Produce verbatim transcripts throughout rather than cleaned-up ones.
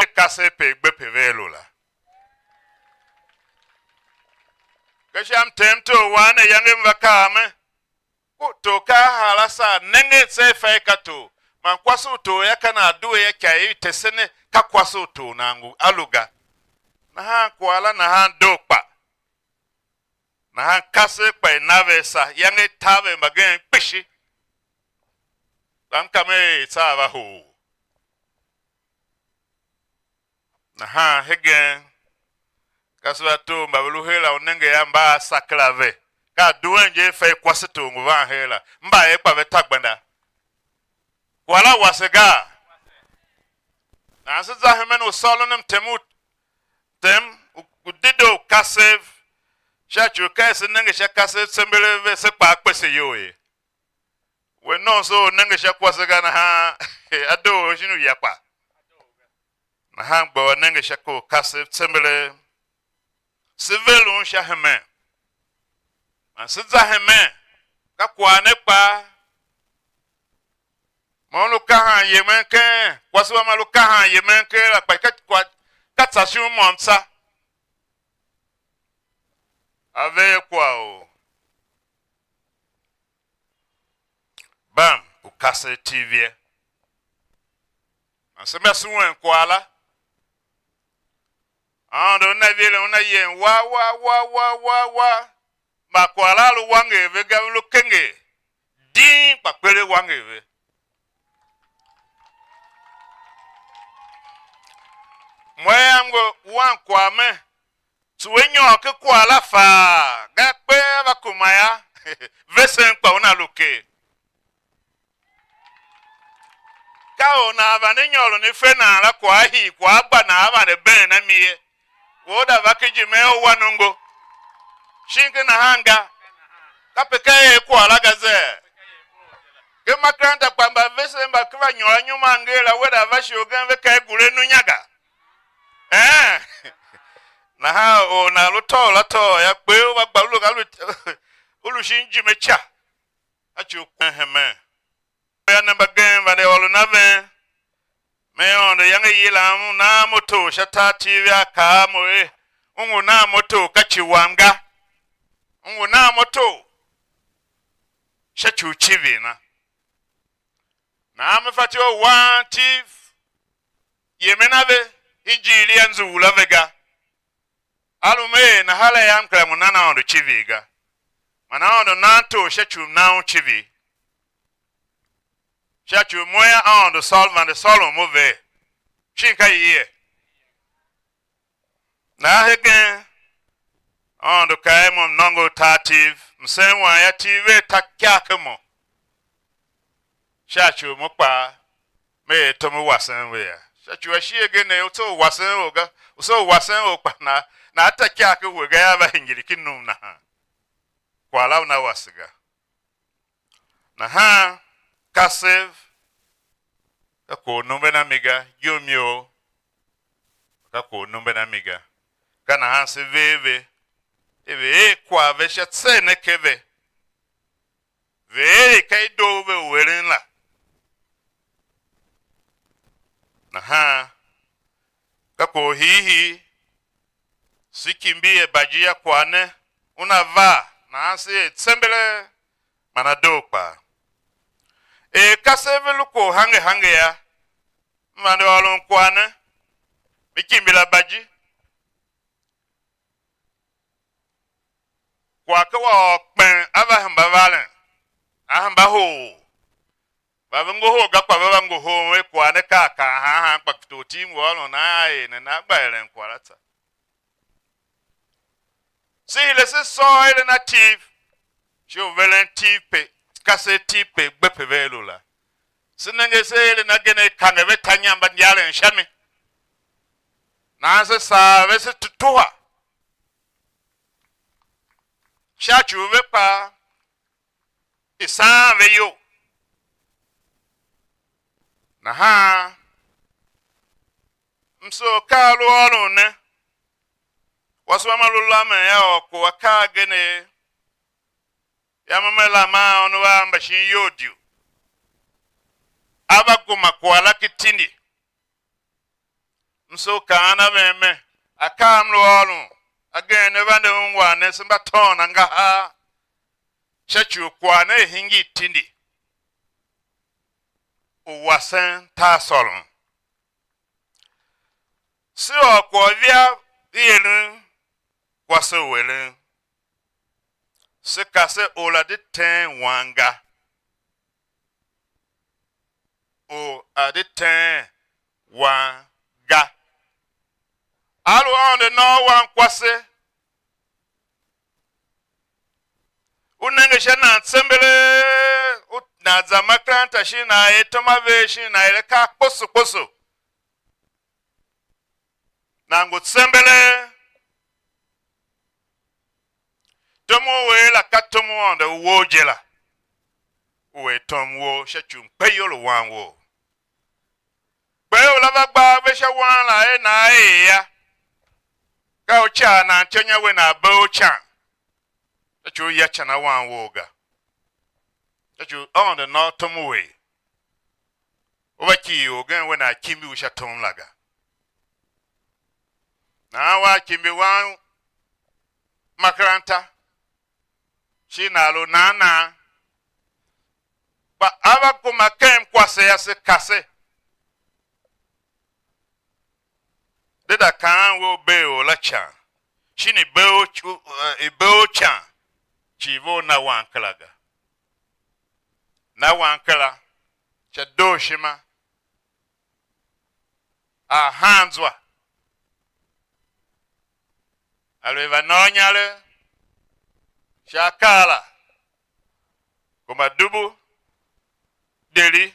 kasev pe gbe pe vea lu la. Ka sha mtem tor wan ne yange m va kaa me, ku tor ka a har a saa nengen se fa i ka tor, man kwase u tor yô, ka nan due yô, ica i i tese ne, ka kwase u tor nan ngu a lu ga. Nahan kwagh la nahan doo kpa. Nahan kasev kpa i na ve asa, iyange i tar ve mbagenev kpishi. Kpa m ka me er tsa a va hoo. Nahan hegen, ka se va tor mba ve lu her la, u nenge a mba a sa kera ve. Ka a duen je, i fa i kwase tor ngu van her la, mba er kpa ve ta gbenda. Kwagh la wase gaa? Nahan se za hemen u sôron mtem u, tem u, u dedoo u kasev, sha ci u ka er se nenge sha kasev tsembelee ve, se kpaa kpe se iyol ye. We nomso u nenge sha kwase ga nahan, a doo shin uya kpa. Nahan gba u a nenge sha ko u kasev tsembelee, se ver un sha hemen. Man se za hemen, ka kwagh ne kpaa. Mo m lu kahan yemen ken, kwase wam a lu kahan yemen ken la, kpa ka, ka tsa shon môm tsa. A ver kwagh u bam u kasev tiv ye. Man se mba suwen kwagh la, Aôndo una vieren una yem wa, wa, wa, wa, wa, wa. Ma kwagh la a lu wanger ve ga, ve lu kenger ding, kpa kper a wanger ve. Mo yam ngu wan kwagh me, tsuwe nyôr ken kwagh la faa, ga kper a va kuma yô, vesen kpa una lu ker. Ka or nan vande nyôron i fe nan la, kwagh a hii, kwagh a gba nan a vande been a mi ye. We u da va ken ijime u wa nongo. Shin ken nahan ga? Kape ka er kwagh la ga zee? Ken makeranta kpa mbavesen mba kera nyôr anyom a ngee la, we da va shighe ugen ve kaa gure nu inya ga. Ee, nahan or nan lu tôô la tôô yô, kper u va gba u lu, u lu shin ijime ca. A ci u kpen hemen. Yô, ne mbagenev vande ôron a ven, me Aôndo yange yilam, u nan mo tor sha tar Tiv, a kaa a mo er, u ngu nan mo tor ka ci wam ga, u ngu nan mo tor sha ci u civir na. Nahan me fatyô u wan Tiv yemen a ve, ijiir ia nzughul a ve ga. A lu me er nahan la yam kera ngu nan Aôndo icivir ga. Man Aôndo nan tor sha ci u nan un icivir. Sha ci u mo yô, Aôndo sôr vande sôron mo ver. Shin ka i ye? Nahan hegen, Aôndo kaa er mo m nôngo tar Tiv, msen wam yô, Tiv vea ta ikyav ken mo. Sha ci u mo kpaa, me er tom u wasen ve yô. Sha ci u a shi agen ne, u tso u wasen or ga, u tso u wasen or kpa na, na a ta ikyav ken we ga, yô, a va hingir ken num nahan. Kwagh la una wase ga. Nahan kasev ka kwagh u nomben a mi ga, iyom you ka kwagh u nomben a mi ga. Ka nahan se ver ve, er ve er kwagh ve sha tser ne ke ve. Ve er ka i doo ve u eren la. Nahan ka kwagh u hiihii, se kimbi er Baji a kwagh ne, una va, nahan se er tsembelee, man a doo kpaa. Er kasev ve lu kwagh u hange hange yô, m vande ôron kwagh ne, me kimbi la Baji. Kwagh ka wa ôr kpen a va hemba varen, a hemba hoo. Kpa ve ngohol ga, kpa ve va ngohol er kwagh ne ka a kaa han han, kpa tortim ngu ôron a er ne, nana gba eren kwagh la tsô. Se hire se sôr eren a Tiv, sha u veren Tiv pe, kasev Tiv pe gbe pe vea lu la. Se nenge se eren agen a i kange ve ta inya mba ndiaren sha mi. Nahan se saa ve, se tutuha sha ci u ve kpaa, i saan ve iyol. Nahan m soo akaa a lu ôron ne, wase wam a lu lamen yô, or ku akaa agenegh, yam me lamen a un a mba shin iyol diu, a va gema kwagh la ken tindi. M soo kaan a ven mer, akaa m lu ôron agen ne vande ungwan ne, se mba tôôn angahar sha ci u kwagh ne a̱ hingir tindi u wasen tarsôron. Se ôr kwaghvia i eren kwase u eren, se kase or la di teen wan ga. Or a di teen wan ga. A lu Aôndo na u wan kwase, u nenge sha nan tsembelee, u nan za makeranta shin nan er tom a ver shin nan er akaa kposo kposo. Nan ngu tsembelee. Tom u er la ka tom u Aôndo u wou je la. U er tom wou sha ci u mkpeyol u wan wou. Kpa ior la va gba ave sha wan la er nan er ya. Ka u car nan ityô nya we nan bee u ican. Sha ci u ya ican a wan wou ga. Sha ci u Aôndo na u tom u er. U va kighir orgen we nan kimbi u sha tom la ga. Nahan wa kimbi wan makeranta, shin nan lu nan nan, kpa a va kuma ken kwase ase kase. De da kaan we u bee or la ican, shin i bee u, u, eh, i bee u ican, cii ve u na wan kera ga. Na wan kera sha dooshima, a han zwa. Aluer va nôô inyaregh sha akaa la, kuma dubu deri,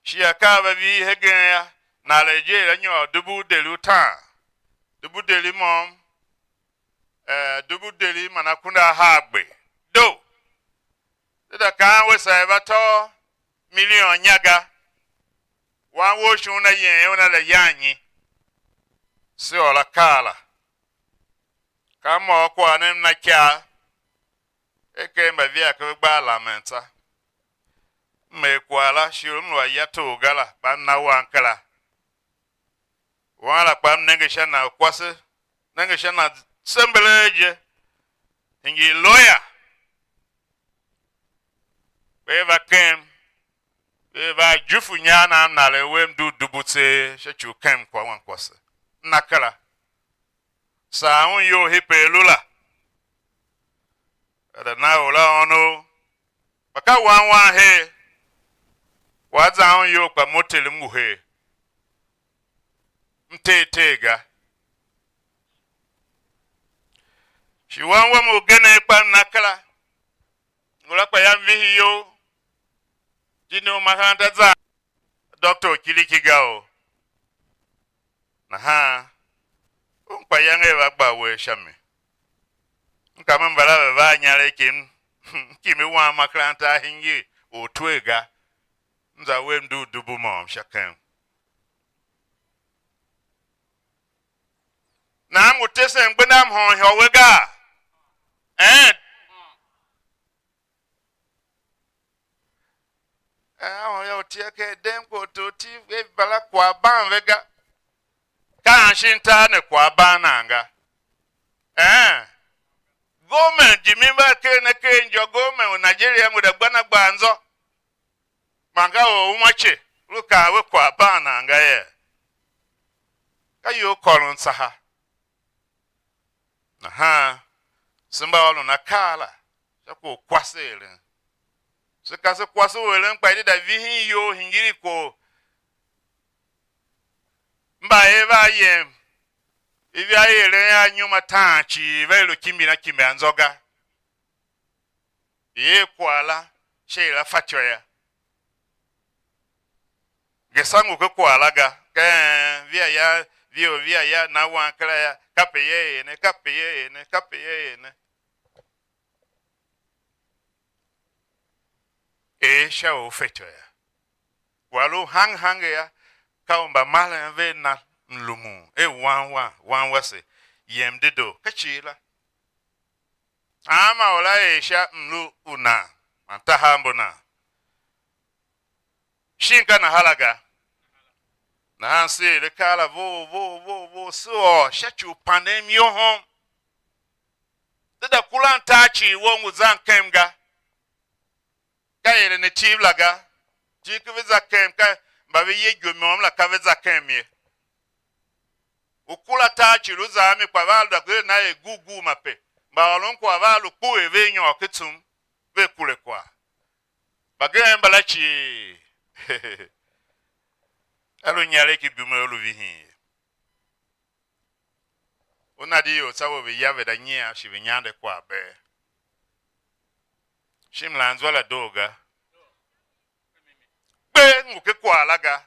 shi akaa va vihi hegen yô, nan er je er a nyôr dubu deri utaan, dubu deri môm, eh, dubu deri man akunduahar gbe. Do! De da kaan we, saa er va tôô milion nya ga, wan wou shi una yem una la yan nyi? Se ôr akaa la. Ka m ôr kwagh ne m na ikyav, er ken mbaviaker ve gba a lamen tsô. M er kwagh la, shi u m lu a ya tor ga la, kpa m na wan kera. Wan la kpa m nenge sha na u kwase, nenge sha na sembelee je, hingir lawyer. Ve va kem, ve va jufu inyar na, m na le we m dugh dubu tseegh sha ci u kem kwagh wankwase. M na kera. Saa un iyol hii pe a lu la. Vea na or la ônov, kpa ka wan wan her, wa zan un iyol, kpa mo terem ngu her. M tee tee ga. Shi wan wam u genen kpa m na kera. Ngula kpa ya m vihi iyol, jijingi u makaranta zan, doctor u kiriki ga o. Nahan un kpa iyange va gba uwegh sha mi. M ka me mbala ve va a inyaregh ki m, m kimi wan makaranta a hingir ortwer ga. M za wer m dugh dubu môm sha ken. Nahan m ngu tesen gbenda m hôôn ihô we gaa? Een. Eh, a hôôn ya u tia ken dem kpa u tor tiv ve mbala kwaghban ve ga. Ka an shin tar ne kwaghban nan ga? Een. Government jimin mba ker ne ker injô, government u Nigeria ngu da gba na gba anzô. Man ka or uma ce, lu kaa ve kwaghban nan ga yee? Ka iyol kôron tsaha. Nahan se mba ôron akaa la sha kwagh u kwase eren. Se ka se kwase u eren, kpa i de da vihin iyol hingir i kwagh. Mba er va yem, i via eren a inyom ataan cii, ve lu kimbi na kimbi anzô ga. I̱ er kwagh la sha er a fatyô yô. Gesa ngu ken kwagh la ga, ka een, via ya, via u via ya, na wan kera ya, kape ya er ne, kape ya er ne, kape ya er ne. Er sha u fatyô yô. Kwagh lu hange hange yô, ka u mbamaren vea na mlumun, er wan wan, wan wase, yem dedoo, ka cii la. Hanma or a er sha mlu u nan man tahav mbu nan. Shin ka nahan la ga? Nahan se er akaa la vough vough vough vough, se ôr sha ci u pandem yohom. De da kuran tar cii wou ngu zan kem ga. Ka eren ativ la ga. Cii ki ve za kem, ka mba ve ye igo môm la ka ve za kem ye. U kura tar cii lu za a mi, kpa vea lu da gbe na er gur gur ma pe. Mbaôron kwagh vea lu kpughee ve nyôr ken tsum, ve kure kwagh. Mbagenev mbala cii, a lu inyaregh ki bume u lu vihin ye. U na di ior tsa we ve ya ve da nyian shi ve nyande kwagh bee. Shi mlan zwa la doo ga. Kpe ngu ken kwagh la ga.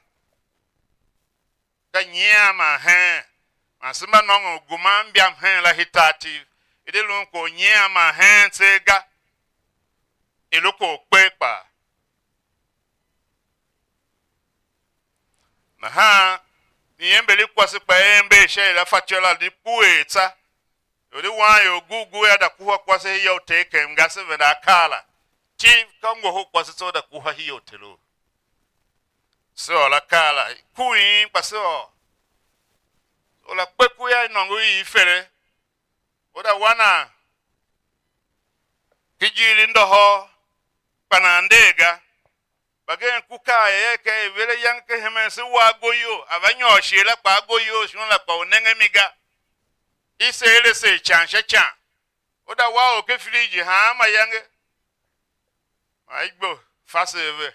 Ka nyian man heen, man se mba nôngon u guman mbiam heen la hitativ, i de lun kwagh u nyian man heen tseegh ga, i lu kwagh u kpe kpaa. Nahan iember i kwase kpa i ember sha er a fatyô la di kpughee tsa. Ior i wan ior gur gur a da kuha kwase hia u Ter kem ga, se venda akaa la. Tiv ka ngohol kwase tsô da kuha hia u Ter u. Se ôr akaa la, kuin kpa se ôr. Or la kpe ku ya i nôngo i i fere. Or da wa nan, ki ijiir i ndôhôr, kpa nan nder ga. Mbagenev ku kaa er ka i ver ayange ken hemen, se wa ago iyol, a va nyôr shighe la kpa ago iyol shon la kpa u nenge mi ga. I se er a se ican sha ican. U da wa or ken firiji hanma ayange, man i gbe fase a ve.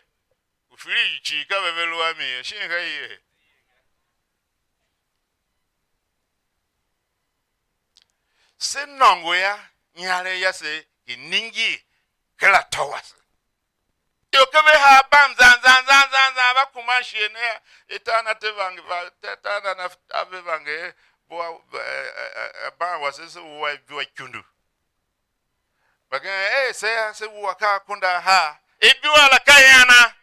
U firiji cii ka ve ve lu a mi ye, shin ka i ye? Se nôngo yô, inyaregh yase i ningir ken atô wase. Ior ke ve haa bam zan zan zan zan zan, va kuma shighe ne yô, i tar na te vange, va, ta- tar na na a ve vange, bua, eh, eh, eh, eh, ban wase se wua ibua ikundu. Mbagenev er se yô, se wua ka akunda ahaa. Ibua la ka ian a?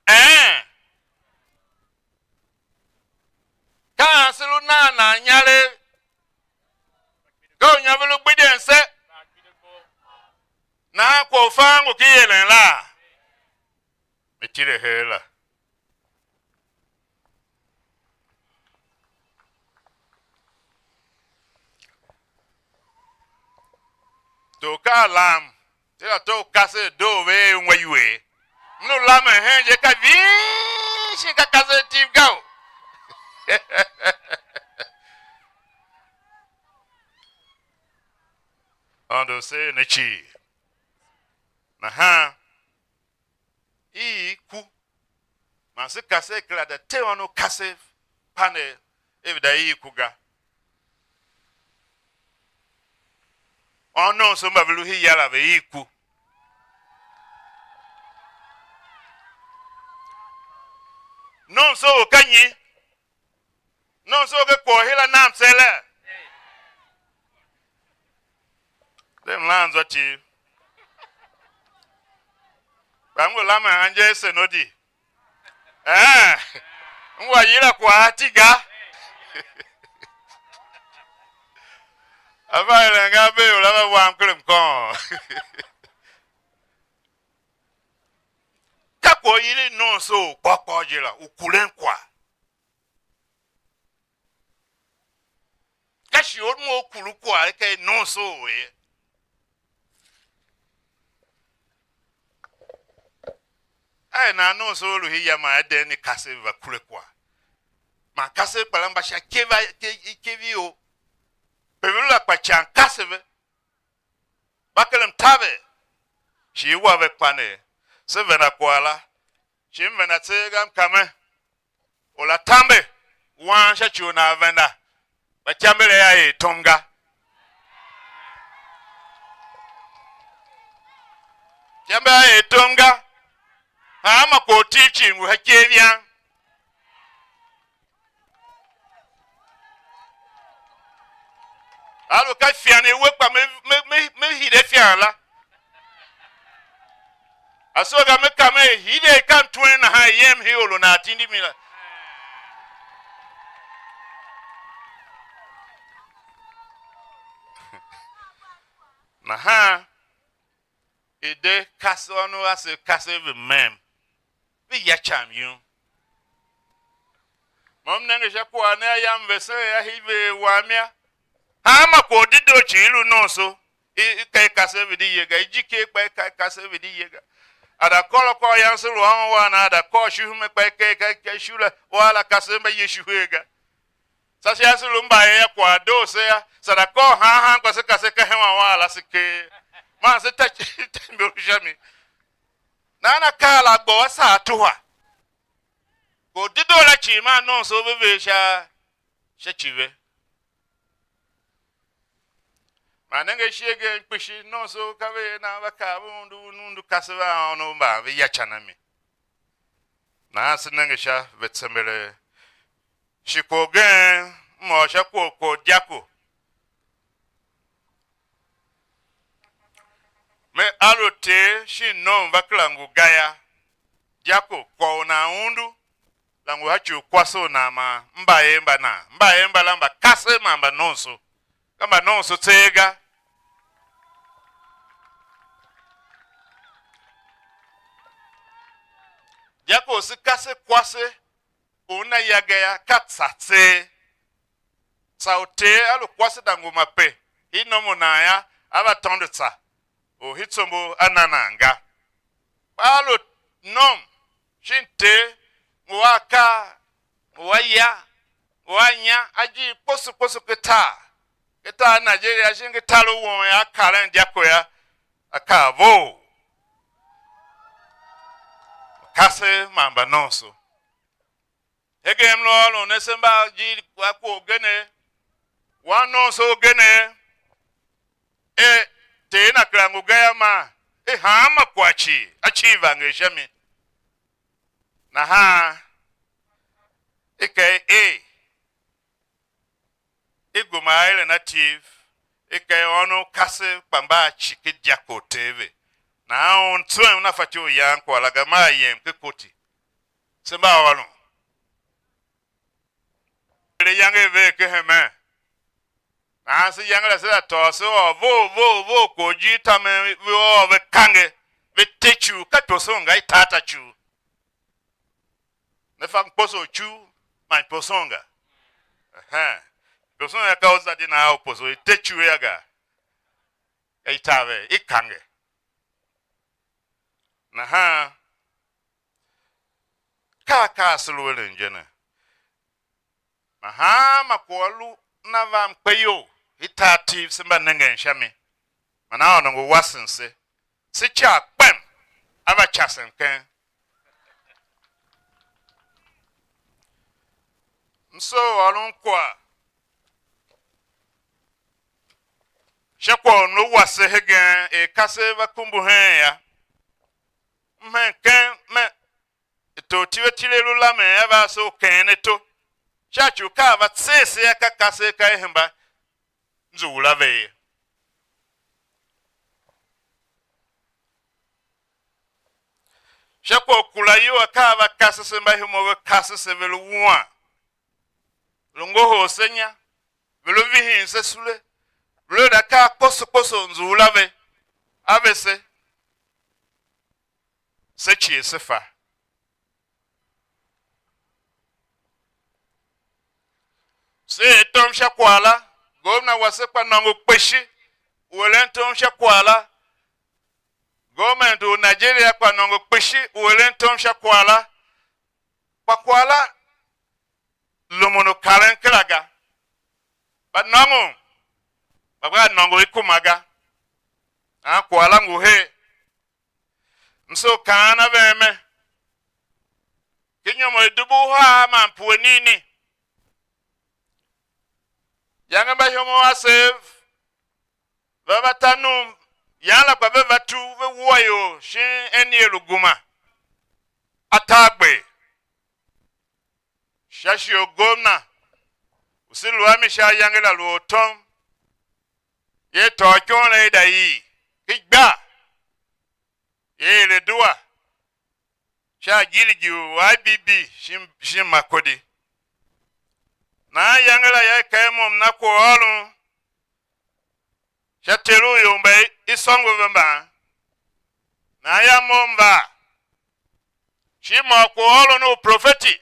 Ee. Ka an se lu nan nan inyaregh? Ka u inya ve lu gbidyen se? Nahan kwagh u fan ngu ken ieren la? Me tile her la. Tor ka a lam, se la tor u kasev doo ve er ungwa iwer. M lu lamen hen je ka ving, shin ka kasev tiv ga o. Aôndo seer ne cii. Nahan i i ku, man se kasev kera da te ônov kasev panev, er ve da i ku ga. Ônov nomso mba ve lu hia la ve i ku. Nomso u ka nyi? Nomso u ka kwagh hira nam tseegh? De mlan zwa Tiv. Kpa m ngu lamen anje a Senodi. Ee, m wa yila kwagh a Tiv ga. A va eren ga, a bee ior a va wam ken mkôôn. Ka kwagh u i yilan nomso u kpôr kpôr je la, u kuren kwagh. Ka shi u mo u kuru kwagh ken nomso u ye. A er nan nomso u lu hia man a de ne kasev va kure kwagh. Man kasev kpa la mba sha ikev a- ike- ikev you. Pe ve lu la kpa ican kase ve. Mba ken mtaver, shi i wa ve kpa ne. Se venda kwagh la, shi m venda tseegh ga, m kamen, or la tambe wan sha ci u nan venda, kpa ityamber a er tom ga. Ityamber a er tom ga. Hanma kwagh u Tiv cii ngu sha ikev yang. A lu ka ifian i we, kpa me, me, me, me hide ifian la. A soo ga, me ka me hide i ka mtwen nahan, yem hii u lu nan tindi mi la. Nahan i de kase ônov ase, kase ve mem, ve ya icam yum. Mo m nenge sha kwagh ne a yam vesen a hii ve wam yô. Hanma kwagh u dedoo cii i lu nomso, i, i ka i kasev vidi ye ga, ijikegh kpa i ka i kasev vidi ye ga. A da kôr akôr yam se lu ôhon wan a, a da kôr ishuhime kpa i ka i ka i ka ishu la, wan la kasev mba ye ishuhe ga. Sa shi ase lu mbayev a kwagh doo se yô, sa da kôr han han kpa se ka se ka heman wan la se ker. Man se ta ta imbi u sha mi. Nahan akaa la gba a saa tuhwa. Kwagh u dedoo la cii maa nomso ve ver sha, sha ci ve. Man nenge ishigh gen kpishi, nomso ka ve er nan va kaa ve undu, ve undu kase ve a ônov mban ve ya ican a mi. Nahan se nenge sha ve tsembelee. Shi kwagh ugen m ôr sha kwagh u kwagh u dyako. Me a lu Ter shin nom va kera ngu ga yô, dyako kwagh u nan undu la ngu a ci u kwase u nan man mbayev mba nan. Mbayev mbala mba kasev man mba nomso, ka mba nomso tseegh ga. Dyako u se kase kwase u una ya ga yô, ka tsa tseegh. Tsa u Ter a lu kwase da ngu ma pe i nom u nan yô, a va tôndo tsa u hitsombo a na nan ga. Kpa a lu nom shin Ter ngu a kaa, ngu a ya, ngu a nya, a jighjigh kposo kposo ken tar, ken tar Nigeria shin ken tar u won yô, a karen dyako yô, a kaa vough. Kasev man mba nomso. Hegen m lu ôron ne se mba jighjigh a kwagh ugenev, wan nomso ugenev, er Ter na kera ngu ga yô, man er hanma kwagh cii a cii vanger sha mi. Nahan i kaa er, i gema aeren a Tiv, i kaa er ônov kasev kpa mba a ciki dyako u Ter ve. Nahan un tswen una fatyô u yan kwagh la ga, maa yem ken koti. Se mba ôron. Er ayange a ver ken hemen. Nahan se yange la se za tôô se ôr vough vough vough, kwagh u ijir tamen ve ôr ve kange, ve te cuu, ka iposon ga, i tar tar cuu. Ne fa mkposo u cuu man iposon ga. Ehen. Iposon yô, ka u za di nan a u poso, i te cuu yô ga. Ka i tar ve, i kange. Nahan ka akaa se lu eren je ne. Man hanma kwagh a lu una va mkpeyol, i tar Tiv se mba nengen sha mi, man Aôndo ngu wasen se, se ica kpem, a va casem ken. M soo ôron kwagh sha kwagh u ne wase hegen er kasev va kumbu hen yô. M hen ken me, tortile tile lu lamen a va ase u keghen ato, sha ci u ka a va tser se a ka kasev ka i hemba nzughul a ve ye. Sha kwagh u kura iyol a ka a va kase se, mba ihomov ve kase se, ve lu wuan, ve lu ngohol se inya, ve lu vihin se sule, ve lu eren akaa kposo kposo nzughul a ve, a vese, se cie se fa. Se er tom sha kwagh la, gomna wase kpa nôngo kpishi u eren tom sha kwagh la, government u Nigeria kpa nôngo kpishi u eren tom sha kwagh la, kpa kwagh la lumun u karen kera ga. Mba nôngon, kpa vea nôngo i kuma ga. Nahan kwagh la ngu her. M soo kaan a ven me, ken inyom i dubu uhar man pue nini, iyange mba ihomov asev ve va ta num, yan la kpa ve va tu, ve wua ior shin eniel u guma, a tar gber. Sha shighe u gomna u se lu a mi sha ayange la lu ortom, ye tôô ikyom la i da ii, ki gba, ye er adua sha ajirigi u I B B shin, shin Makurdi. Nahan ayange la yô, i kaa er mo m na kwaghôron sha ter u ior mba i sôngo ve mban. Nahan yô, mo m va, shi m ôr kwaghôron u profeti,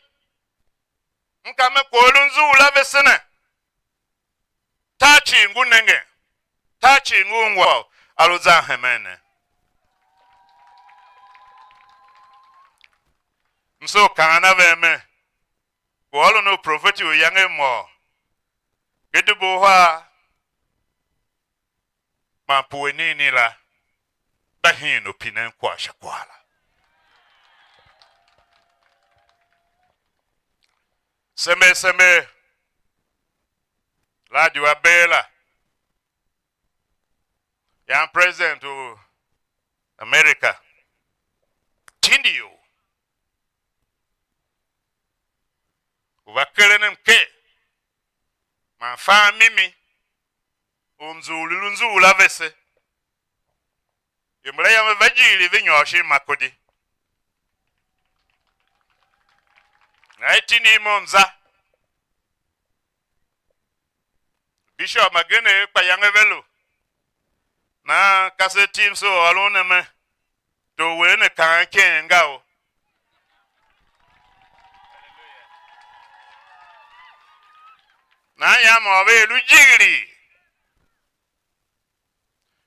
M ka me kwagh u lu nzughul a vese ne. Tar cii ngu nengen, tar cii ngu ungwa u a lu zan hemen ne. M soo kaan a ven mer, ngu ôron u profeti u iyange i môm, ke dubu uhar man pue nini la, gba hin u pinen kwagh sha kwagh la. Sember sember, radio a bee la, yan president u America tindi ior, u va keren mker man fan mimi u mzughul lu nzughul a vese. Imbura yam ve va jighilii ve nyôr shin Makurdi. Nahan i tindi i mo mza. Bishop mbagenev kpa iyange ve lu. Nahan ka se tim se u ôron ne me, tor wer ne kaan iken nga o. Nahan yam ôr ve er lu jighilii.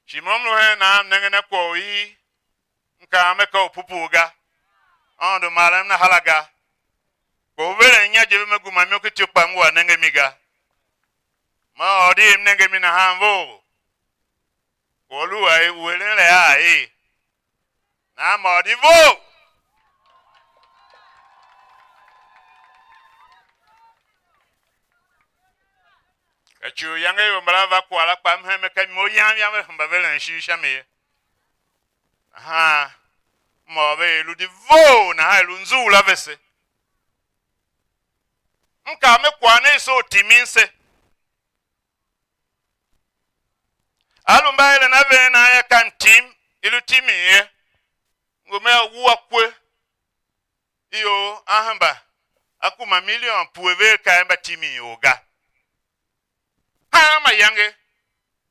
Shi mo m lu hen nan, m nengen a kwagh u i m kaan me ka u pupuu ga. Aôndo marem na hala ga. Kwagh u veren inya je ve me gema imo ki ityo kpa m ngu a nenge mi ga. Ma ôr di er m nenge mi nahan vough. Kwagh u lu a u eren le a er. Nahan ma ôr di vough. Ka ci u iyange ior mbala va kwagh la, kpa m hemen ka imo yam yam ve hemba ve len ishigh sha mi ye. Nahan m ôr ve er lu di vough, nahan i lu nzughul a vese. M kaa me kwagh ne i soo u timin se. A lu mbaeren a ven a ya ka mtim, i lu timin ye. Ngu me a wua kwe ior a hemba a kuma milion pue ve er ka mba timin ior ga. Hanma iyange,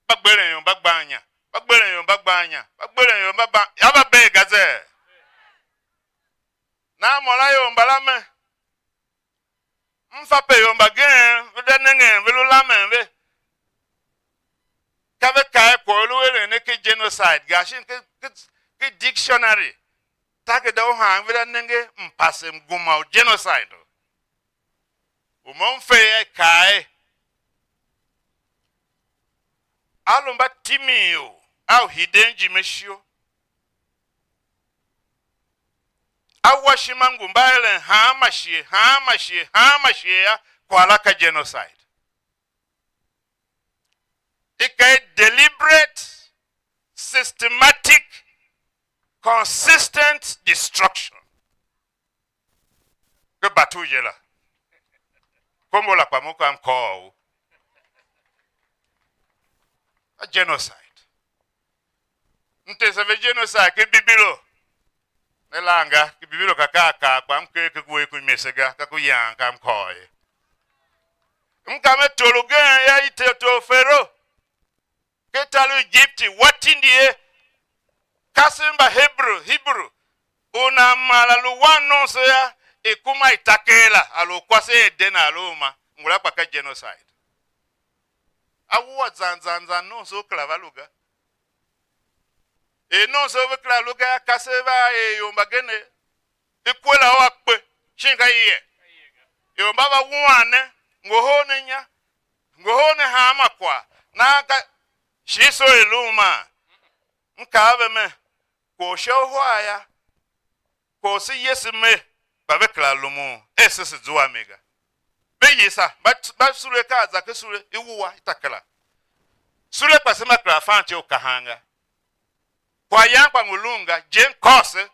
mba gberen ior mba gban inya, mba gberen ior mba gban inya, mba gberen ior mba gban, ya va bee ga zee. Nan mo la ior mbala me, m fa pe ior mbagenev ve de nengen ve lu lamen ve. Ka ve kaa er kwagh u lu eren ne ken genocide ga, shin ken, ken, ken dictionary, tageda u han ve da nenge mpase mguma u genocide u. U mo m fe a kaa er, a lu mba timin ior a u hiden jime ishu. A wa ishima ngu mba eren hanma shighe, hanma shighe, hanma shighe yô, kwagh la ka genocide. I ka i deliberate, systematic, consistent destruction. Ke batu je la. Kombo la kpa mo ka m kôr u. A genocide. M tese ve genocide ken Bibilo. Ne lan ga, ken Bibilo ka ka a kaa kpa m ker ke ku er ku imese ga, ka ku yan ka m kôr ye. M ka me tor ugen ya i te tor Fero. Ken tar u Egypt, wa tindi ye. Kasev mba Hebrew, Hebrew, u nan mar a lu wan nomso yô, i kuma i ta ker la, a lu u kwase Eden a lu uma, ngula kpa ka genocide. A wua zan zan zan nomso u kera va lu ga. Er nomso ve kera lu ga yô, kasev va er ior mbagenev, i kue la ua kpe, shin ka i ye? Ior mba va wuan ne, ngohol ne inya, ngohol ne hanma kwagh, nahan ka shi i soo i lu uma? M kaa a ve mer, kwagh u sha uhar yô, kwagh u se Yesu mer, kpa ve kera lumun er se, se zua mi ga. Ve yisa, mba, mba sule ka a za ken sule, i wua, i ta kera. Sule kpa se mba kera fan ce u kahan ga. Kwaghyan kpa ngu lun ga, je m kôr se,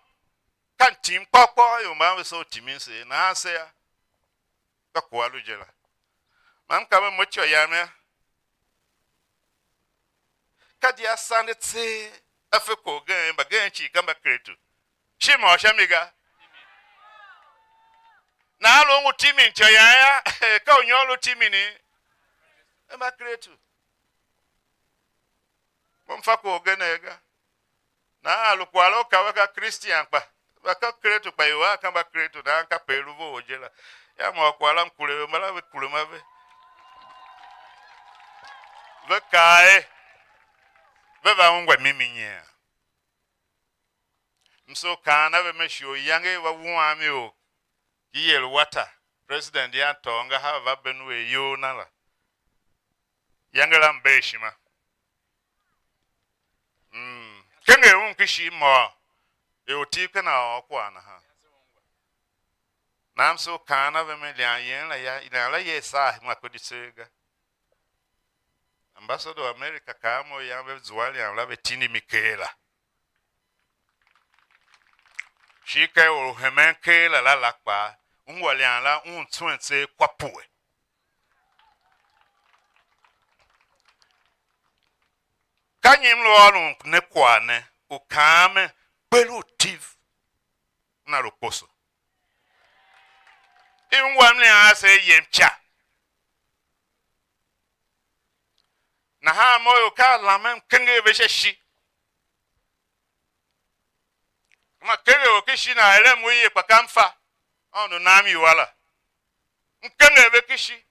ka mtim kpôr kpôr, ior mban ve se u timin se, nahan se yô, ka kwagh a lu je la. Man m ka me mo ityô yam yô, ka di a sande tseegh, a fe kwagh ugen, mbagenev cii ka Mbakristu. Shi mô sha mi ga. Nahan lu u ngu timin ityô yam yô, ka u nyôr lu timin i? Mbakristu. Mo m fa kwagh ugen ga. Nahan a lu kwagh la u ka ve ka Christian kpa, ve ka Kristu kpa ior a ka Mbakristu, nahan kape i lu vough je la. Ya mô kwagh la, mkure ve, mbala ve kure ma ve. Ve kaa er, ve va ungwa mimi nyian. M soo kaan a ve, me shi oryange va wuan ior ki Yelwata, president yan tôô ngahar va Benue iyol na la. Yange la mber ishima. Mm. Kenger un kishigh môô, er u Tiv ken a ôr kwagh nahan. Nam se u kaan a ve, me lian yen la ya, lian la ye saa hima ko di tseegh ga. Ambassador u America kaa a mo, yan ve zua lian la, ve tindi mi ker la. Shi ka or u hemen ker la la la kpaa, ungwa lian la un tswen tseegh kwa pue. Ka nyi m lu ôron ne kwagh ne, u kaan me, kper u Tiv una lu kposo? I ungwa mlian ase yem ca. Nahan mo ior ka a lamen m kenger ve sha ishi. Kama kenger or ken ishi, nan eren mo ye, kpa ka m fa Aôndo nam iwua la. M kenger ve ken ishi,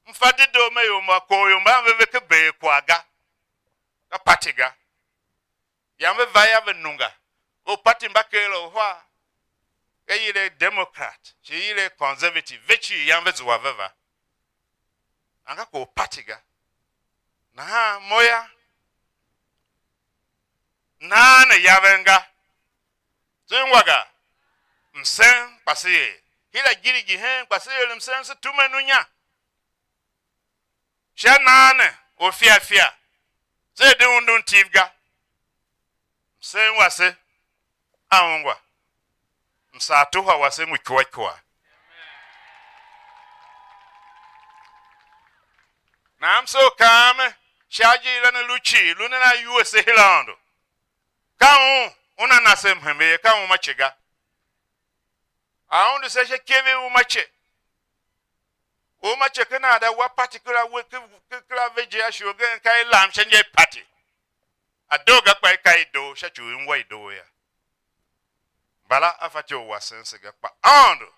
m fa dedoo me ior mba kor ior mban ve ve ken bee kwagh ga, ka party ga. Yan ve va yô, ve nunga. Ve u party mba ker la uhar, ve yila er Democrat, shi i yila er Conservative, ve cii yan ve zua ve va. Nanga ko u party ga. Nahan mo yô, naan ne yaven ga. Se ungwa ga? Msen kpa se er. Hira girigi hen kpa se er msen, se tumen unya. Sha naan ne u fia fia, se de undun Tiv ga. Msen wase a ungwa, msaatuha wase ngu ikyua ikyua. Nahan m soo kaan me, sha ajiir la ne lu cii, lu nen a U S A her Aôndo. Ka un una na se mhembe ye, ka un mace ga. A undu se sha ikev i umace. Umace kena a da wa party kera we, ke, ke, kera ve je a shi ugen ka i lam sha inja i party. A doo ga, kpa i ka i doo sha ci u i ungwa i doo yô. Mbala a fatyô u wasen se ga, kpa Aôndo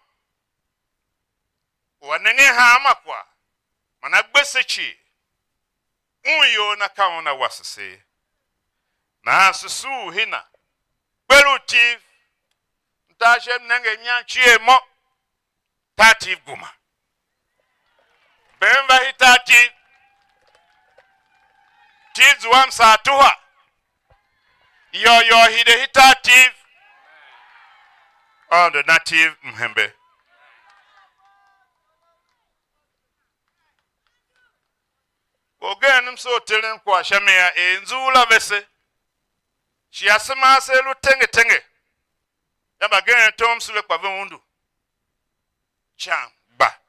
u a nengen hanma kwagh, man a gbe se cii, un iyol na ka una wase se ye. Nahan se suur hina, kper u Tiv, m ta ashe m nenge mnyam cie mo, tar Tiv guma. Bem va hii tar Tiv, Tiv zua msaatuha, yôô yôô hide hii tar Tiv, Aôndo na Tiv mhembe. Orgen m soo teren kwagh sha mi a er nzughul a vese, shi asema ase lu tenge tenge, ya mbagenev tom sule kpa ve undu. Ican gba.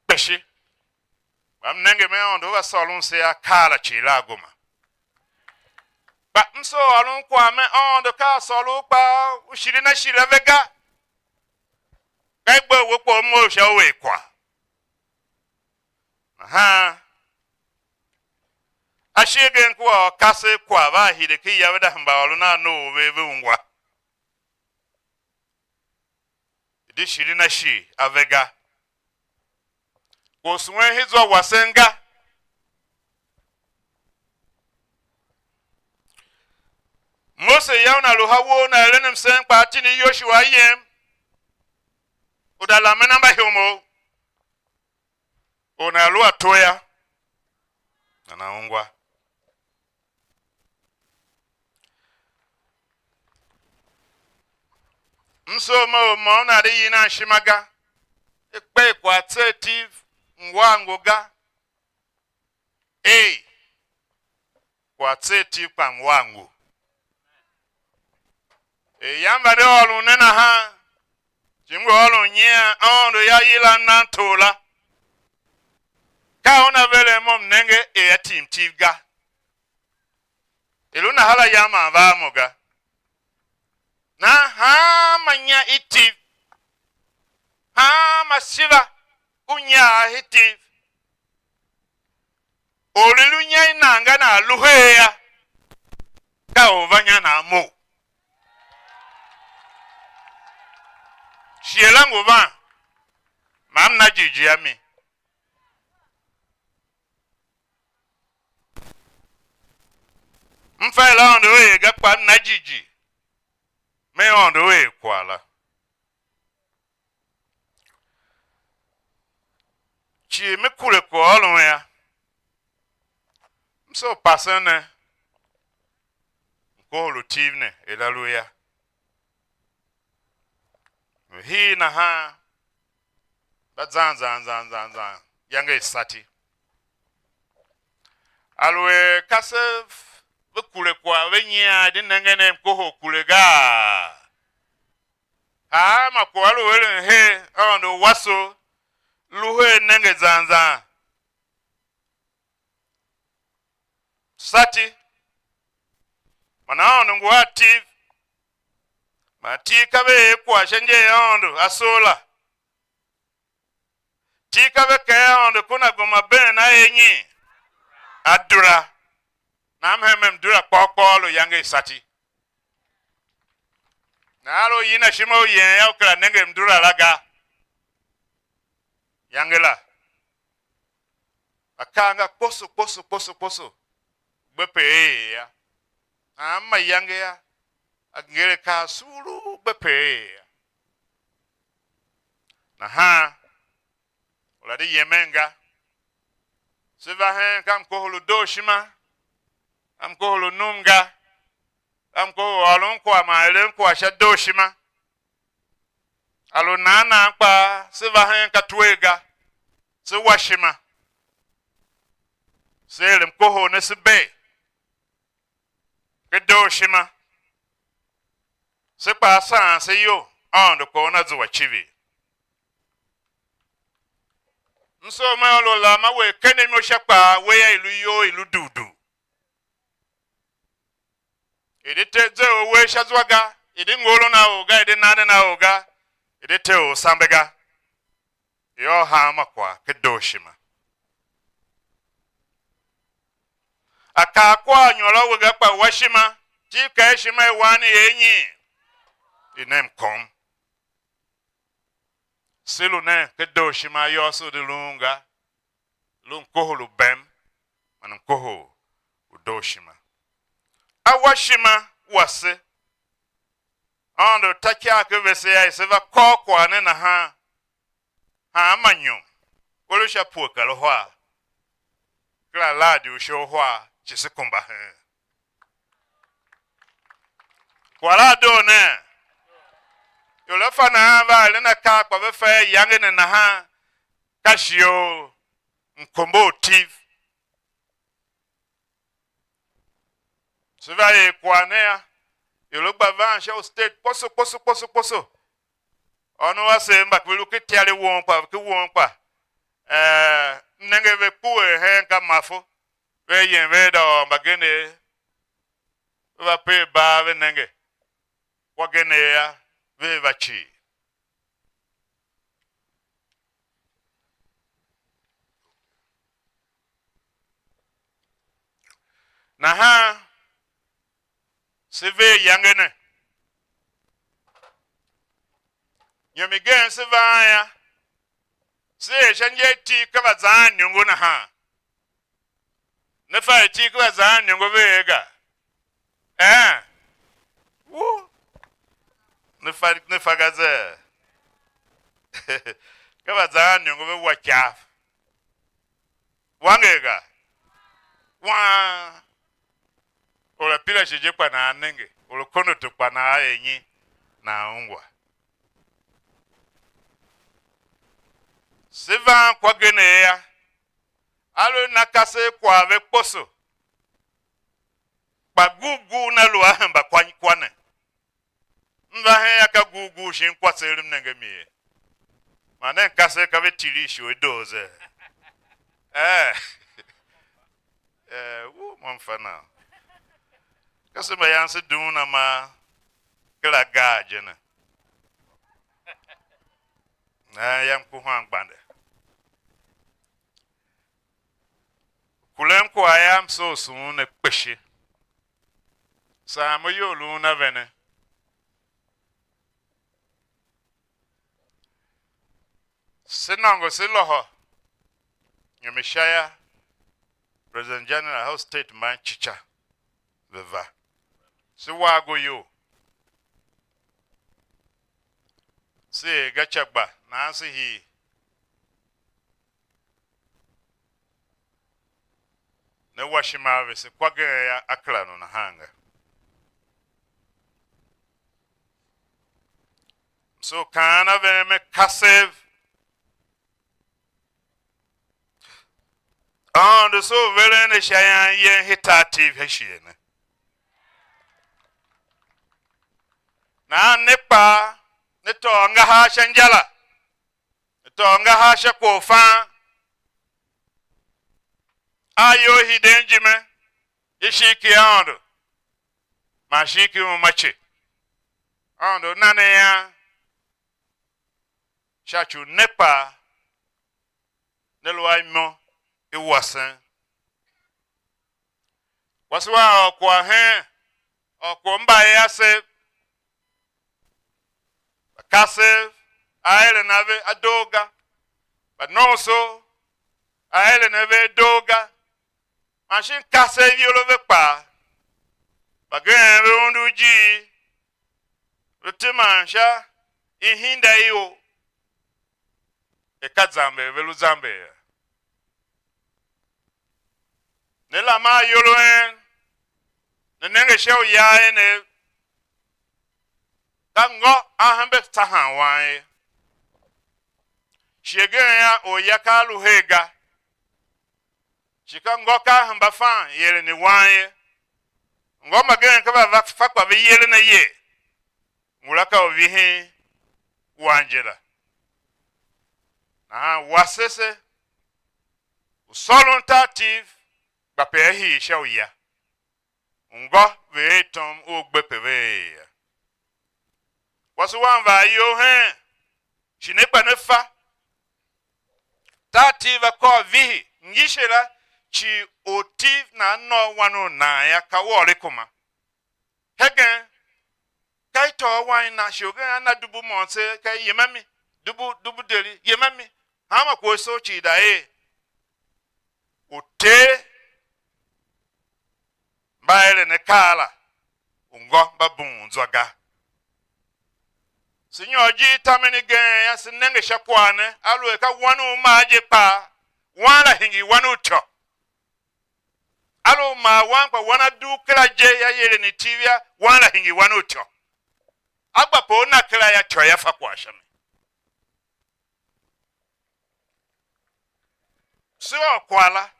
Kpishi. Kpa m nenge me Aôndo va sôron se akaa la cii la a goma. Kpa m soo ôron kwagh me Aôndo ka a sôr u kpaa u shiri na shighe a ve ga. Ka i gbe we kpa u mough sha u er kwagh. Nahan ashighe gen kua ôr kasev kwagh va hide ken ya ve da hemba ôron a nou u ve ve ungwa. Di shiri na shighe a ve ga. Kwagh u suen hen zwa wasen ga. Mose yô, una lu ha woo, na eren msen kpaa, tindi Yoshua a yem, u da lamen a mba ihomov. Or nana lu a to yô, nana ungwa. M soo me u môm nana de yinan ishima ga, i kpe i kwagh tser Tiv, m wa a ngo ga. Ei, kwagh tser Tiv kpa m wa a ngo. Er yam vande ôron ne nahan, shi m ngu ôron nyian Aôndo yô, yilan nan tor la. Ka una veren mo m nenge er a tim Tiv ga. I lu nahan la yam man va a mo ga. Nahan hanma inya i Tiv, hanma shiva u nyar i Tiv, or i lu inya i nan ga nan lu her yô, ka or va nya nan mough. Shighe la ngu van, ma m na jighjigh a mi. M fa er Aôndo u er ga, kpa m na jighjigh, me Aôndo u er kwagh la. Cii me kure kwaghôron yô, m soo pasen ne, mkohol u Tiv ne, er a lu yô. Ve hii nahan, mba zan zan zan zan zan, iyange i sati. Aluer ka se ve kure kwagh ve nyian, di nengen er mkohol kure gaa? Hanma kwagh a lu eren her, Aôndo wase u lu her nenge zan zan. Sati, man Aôndo ngu a Tiv, man Tiv ka ve er kwagh sha inja i Aôndo a soo la. Tiv ka ve kaa Aôndo, ku na gema been a er nyi? A dura. Nahan m hem m dura kpôr kpôr lu iyange i sati. Nahan lu u yina ishima u yen yô, u kera nenge mdura la ga. Iyange la. Akaa nga kposo, kposo, kposo, kposo, gbe pe er yô. Hanma iyange yô, a ngere akaa sughuluu gbe pe er yô. Nahan, u la di yemen ga. Se va hen ka mkohol u dooshima, ka mkohol u num ga, ka mkohol u ôron kwagh man eren kwagh sha dooshima. A lu nan nan kpaa, se va hen ka twer ga, se wa ishima, se er mkohol ne se bee, ke dooshima, se kpaa saan se iyol, Aôndo kpa una zua icivir. M soo mer u lu lam a wer kende imo sha kpaa, we yô, i lu iyol i lu dugh dugh. I di te ze u uwegh sha zwa ga, i di ngoron a or ga, i di nanden a or ga, i di te u sambe ga. Yô, hanma kwagh ke dooshima. A kaa kwagh u nyôr a we ga, kpa wa ishima, tiv kaa ishima i wan i er nyi? I nem kom. Se lu nen ken dooshima, ayôôso di luun ga, lu mkohol u bem man mkohol u dooshima. A wa ishima wase, Aôndo ta ikar ken vese yô, er se va kôr kwagh ne nahan, hanma nyom, we lu sha pue kar uhar, kera ladi u sha uhar, shi se kumba heen. Kwagh la a doo ne? Ior a fa nahan, va eren akaa, kpa ve fa er iyange ne nahan, ka shighe u mkombo u Tiv. Se va er kwagh ne yô, ior a gba van sha u state kposo, kposo, kposo, kposo. Ônov asev mba ve lu ken ityar i won kpa, ken won kpa, eh, m nenge ve kpuer hen ka Mafo, ve yem ve da ôr mbagenev, ve va per bar ve nenge, wagenev yô, vea va cir. Nahan se ver iyange ne. Inyom igen se va a yô, se er sha inja i Tiv ka va zaan iniongo nahan. Ne fa er Tiv ka va zaan iniongo ve er ga? Ee? Wu. Ne fa, ne fa ga zee? Ka va zaan iniongo ve wa ikav. Wanger ga? Waan. Or a pira shi je kpa nan nenge, or a kondo to kpa nan er nyi? Nan ungwa. Se van kwa genev yô, a lu na kasev kwagh ve kposo, kpa gugh gugh na lu a hemba kwa, kwa ne. M va hen aka gugh gugh shin kwase, m nenge mi ye. Man nen kasev ka ve tiri ishigh i doo ze. Eh. Eh, u, mo m fa nan. Kasev mba yan se dughun a ma kera gar je ne. Eh, yam ku han gbande. Kurem kwagh yam, soo sughun ne kpishi. Saan mo iyol lun a vene. Se nôngo se lôhô nyom i sha ya, President General of State man cica ve va. Se wa ago iyol. Se er ga ca gba, nahan se hii. Ne wa ishima a vese, kwa gen yô, a kera nu nahan ga. So kaan a ven, me kasev. Aôndo, so u veren ne sha ian yen hen tar Tiv hen shighe ne. Nahan ne kpaa, ne tôô angahar sha injala, ne tôô angahar sha kwagh u fan, a iyol hiden ijime, i shin ki Aôndo, man shin ki uma ce. Aôndo na ne ian sha ci u ne kpaa ne lu a imo i wasen. Kwase wam ôr kwagh hen ôr kwagh mba er asev, mbakasev a eren a ve a doo ga, mbanomso a eren a ve a doo ga, man shin kasev iyol a ve kpaa, mbagenev ve undu ijiir, ve teman sha ihinda ior, er ka zamber ve lu zamber yô. Ne lam a iyol a en, ne nenge sha uya enev, ka ngô a hembe tsahan wan ye. Shighe gen yô, orya ka a lu her ga, shi ka ngô ka a hemba fan yeren i wan ye. Ngô mbagenev ka va va fa kpa ve yeren aye, ngula ka u vihin wan je la. Nahan wasese u sôron tar Tiv gba pe a hii sha uya. U ngô ve er tom u gbe pe ve er yô. Kwase wam va iyol hen, shi ne gba ne fa. Tar Tiv a kôr vihi, ngi she la, ci Ortiv nan nôô wan u nan yô, ka u ôr a kuma. Hegen, ka i tôô wan i na, shi ugen a na dubu môm tseegh, ka i yem a mi, dubu, dubu deri, yem a mi, hanma kwagh u i soo cii da er, uter mba eren akaa la, u ngô mba bughun zwa ga. Se nyôr ijir tamen igen yô, se nenge sha kwagh ne, aluer ka wan u mar je kpaa, wan la hingir wan u ityô. A lu u mar wan, kpa wan a dugh kera je, yô, i eren Tiv yô, wan la hingir wan u ityô. A gba pe u na kera yô, ityô yô, fa kwagh sha mi. Se ôr kwagh la.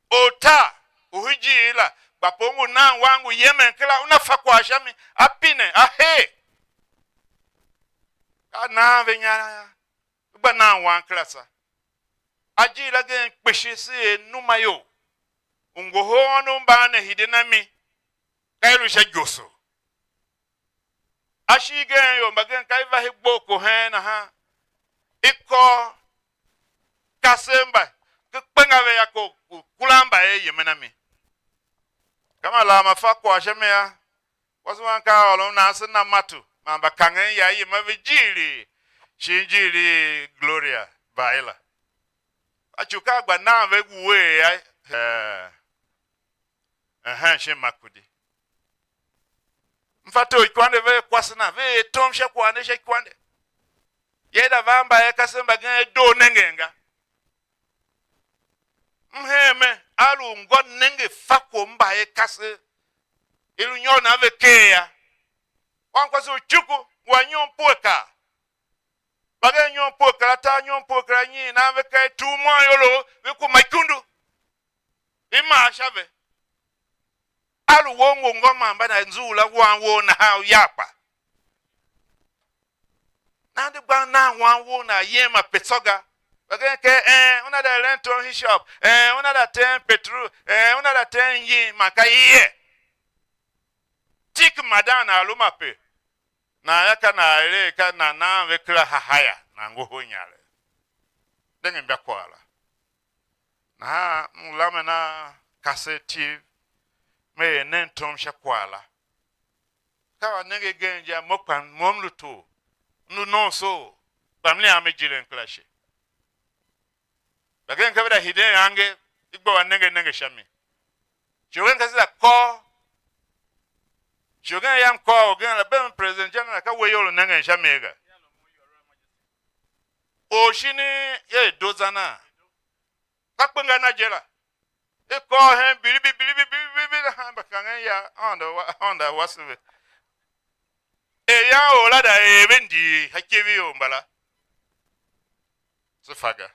Ortar u hijir la, gba pe u ngu nan wan ngu yemen kera, una fa kwagh sha mi, a pine, a hee. A nan ve inya, ve gba nan wan kera tsô. Ajiir la gen kpishi, se er numayol u ngohol ônov mban ne hiden a mi, ka i lu sha igoso. Ashigh gen ior mbagenev ka i va hen gboko hen nahan, i kôr kasev mba, ke kpenga ve yô, ko u kuran mbayev yemen a mi. Ka ma lam ma fa kwagh sha mi a, kwase wam ka a ôron nan se na matu, man mbakangen ya yem a ve ijiir, shin ijiir i Gloria Baila. Kpa ci u ka a gba nan ve wuee a, eh, ehen, shin Makurdi. M fa tor ikwande ve er kwase na, ve er tom sha kwagh ne sha ikwande. Ye da va mba er kasev mbagenev doo nengen ga. M hen me, a lu u ngô nenge fa kwagh mba er kasev, i lu nyôr na ve ker yô. Wankwase u Cuku ngu a nyom pue kar. Mbagenev nyom pue kar atar, nyom pue kar anyiin, nan ve ker tugh môm ior, ve kuma ikundu, i maa sha ve. A lu wou ngu ngô man mba na nzughul a wan wou nahan u ya kpa. Nan di gban nan wan wou nan yem a pe tsô ga. Mbagenev ker, ee, una da eren tom hishop, ee, una da teen petrol, ee, una da teen yin, man ka ye. Tik madan a lu ma pe. Nan yô, ka nan er a, ka nan nan ve kera hahaya, nan ngohol inyaregh. Nenge imbakwagh la. Nahan m lamen a kasev Tiv, me er nen tom sha kwagh la. Ka a nenge igen je, mo kpa mo m lu tor, m lu nomsoor, Kpa mliam me jiren kera ashe. Mbagenev ka ve da hiden angev, i gba wa nenge nenge sha mi. Shi orgen ka se za kôr. Shi orgen yam kôr, orgen la bem President General, ka we iyol u nengen sha mi ga. Or shin er i doo zan a? Ka kpenga na je la. I kôr hen biribi, biribi, biribi, biribi, nahan mbakangen ya Aôndo wa, Aôndo a wase ve. Er yan or la da er ve ndii sha ikev i or mbala. Se fa ga.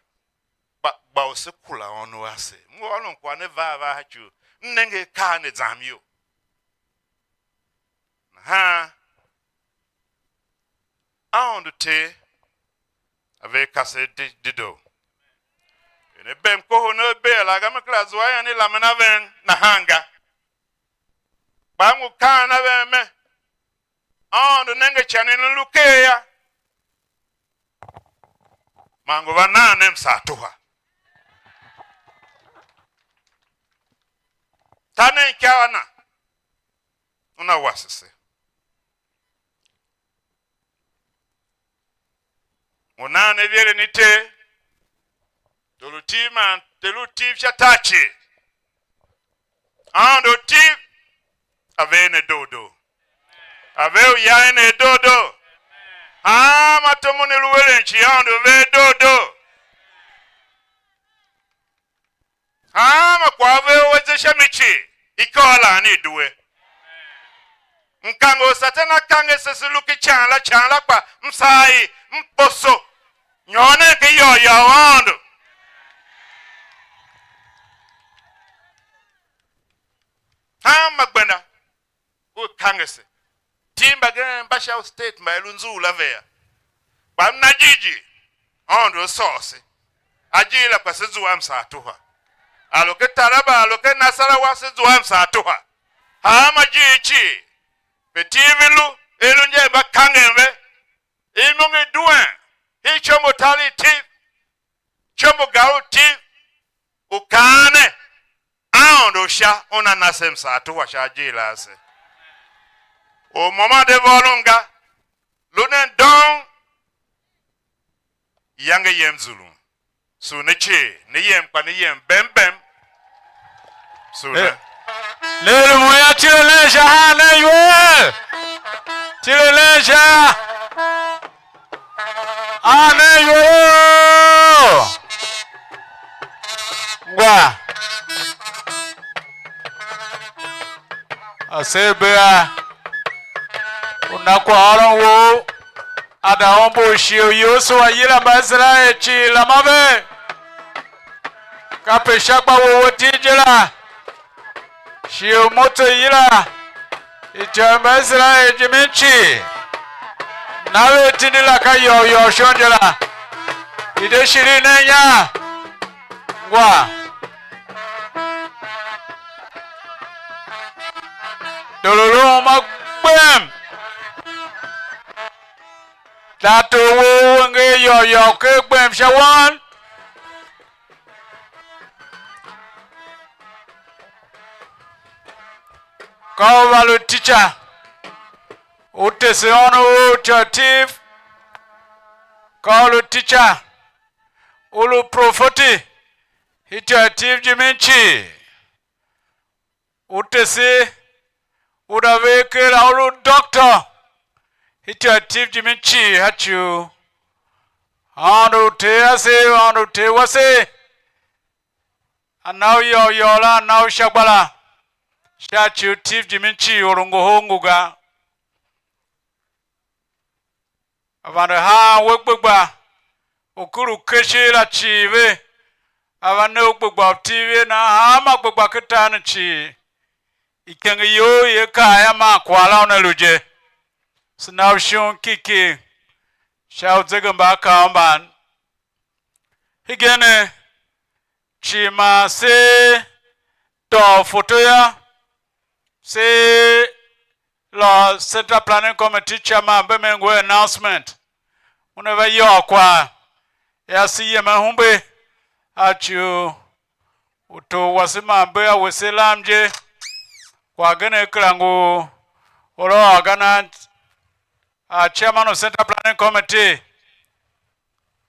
Kpa, gba u se kura ônov ase. M ngu ôron kwagh ne var var sha ci u m nenge akaa ne zam iyol. Nahan Aôndo Ter a ver kasev de-, dedoo. Er ne bem kohol ne bee la ga, me kera zua ian i lamen a ven nahan ga. Kpa m ngu kaan a ven me, Aôndo nenge ican i ne lu ker yô, man ngu va nan ne msaatuha. Ta nen ikav a na, una wase se. U nan ne vieren i Ter, tor u tiv man Ter u tiv sha tar cii. Aôndo u tiv, a ver ne doo doo. A ver uya ener doo doo. Hanma tomon i lu eren cii, Aôndo u ver doo doo. Hanma kwagh a ve u a ze sha mi cii, ikôgh la ne i due. Mkange u Satan a kange se, se lu ken ican la, ican la kpa m saa i, m kposo. Nyôr nen ken yôôyôô u Aôndo. Hanma gbenda u kange se. Tim mbagenev mba sha u state mba i lu nzughul a ve yô. Kpa m na jighjigh, Aôndo a sôr se. Ajiir la kpa se zua msaatuha. A lu ken Taraba, a lu ken Nasarawa, se zua msaatuha. Hanma ijiir cii, pe Tiv i lu, i lu inja i mba kangen ve, imôngo i duen, i ityombo tar i Tiv, ityombo gar u Tiv, u kaan ne, Aôndo u Sha una na se msaatuha sha ajiir a ase. Or môm a de vôron ga, lu nen dong, iyange yem zulun. Sugh ne cii, ne yem kpa ne yem bem bem. Sugh ne. Eh, ne er mo yô, tile nen sha haan nen iwer. Tile nen sha haan nen iwer. Ngwa. Aserbia u na kwaghôron wou, a da umbur shighe u Yosua yila Mbaiserael cii, lama ve. Kape sha gba wou a iti je la, shighe u Mose yila ityô i Mbaiserael jimin cii, na ve atindi la ka yôôyôô shon je la. I de shirigh nen inya, ngwa. Tororoo uma gbem. Tartor wou u nger yôôyôô ker gbem sha wan. Ka u va lu teacher, u tese ônov u ityô i Tiv. Ka u lu teacher, u lu profeti, ityô i Tiv jimin cii. U tese, u da ver ker la, u lu doctor, ityô i Tiv jimin cii sha ci u Aôndo u Ter ase, Aôndo u Ter wase, a na u yôôyôô la, a na u sha gba la, sha ci u Tiv jimin cii or u ngohol ngu ga. A vande haan we gbegba u ker u keshi la cii ve, a va ne u gbegba u Tiv ve, nahan hanma gbegba ken tar ne cii, ikenge you i akaa a man kwagh la una lu je. Se na u shon kiki sha u zegembaakaav mban. Hegen ne, cii man se tôô foto yô, se lôô Central Planning Committee Chairman, mbe me ngu announcement, una va yôô kwagh, yô, se yem ahumbe a ci u utor wase man bea wase lam je. Kwagh gen kera ngu or a ôr ga nan, a Chairman u Central Planning Committee,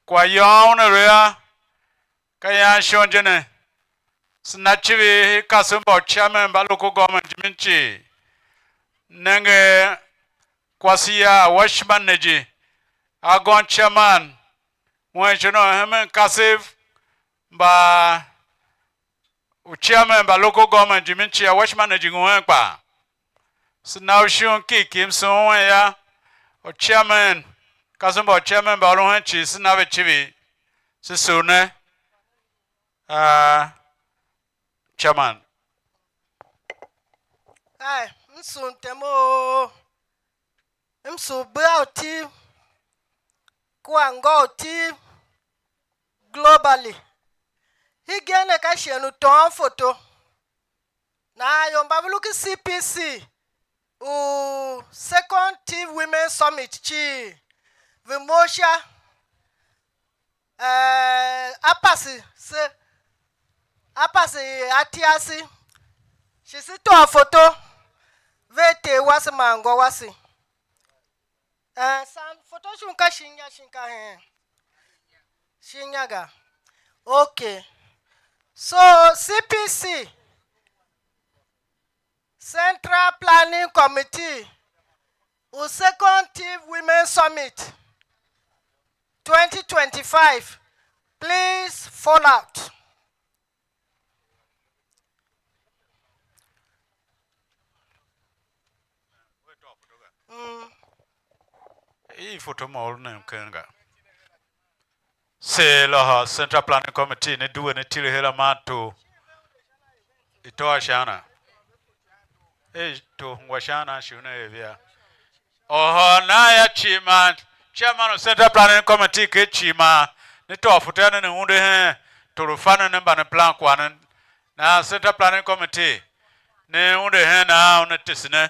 Kwagh yôôn una lu yô, ka ian shon je ne. Se na icivir i kasev mba uchairman mba local government jimin cii. Nenge kwase ya Washman Neji, a gom chairman wen shon u hemen kasev mba uchairman mba local government jimin cii, a Washman Neji ngu hen kpaa. Se na u shon kiki msughun wen ya, uchairman, kasev mba uchairman mba u lu hen cii, se na ve icivir, se sugh ne a chairman. Ai, m sugh mtem u, m sugh bea u Tiv kua ngô u Tiv globally. Hegen ne ka shighe u tôôn foto. Nahan ior mba ve lu ken C P C u Second Tiv Women Summit cii, ve mough sha, eh, a pase se, a pase ati ase, shi se tôô foto, ve ter wase man ngô wase. Eh, san foto shon ka shin inya shin ka heen? Shin inya ga. Okay. So, C P C, Central Planning Committee, u Second Tiv Women Summit twenty twenty-five, please fall out. Mm. I foto ma u lu nem ken ga. Se lôhô Central Planning Committee ne due ne tile her a man tor. I tôô sha ana? Ei, tor ngwa sha ana shi una er via? Ôhô, nan ya cii man chairman u Central Planning Committee ker cii man ne tôô foto a ne ne unde hen tor u fa ne ne mba ne plan kwagh ne. Nahan Central Planning Committee ne unde hen nahan una tese ne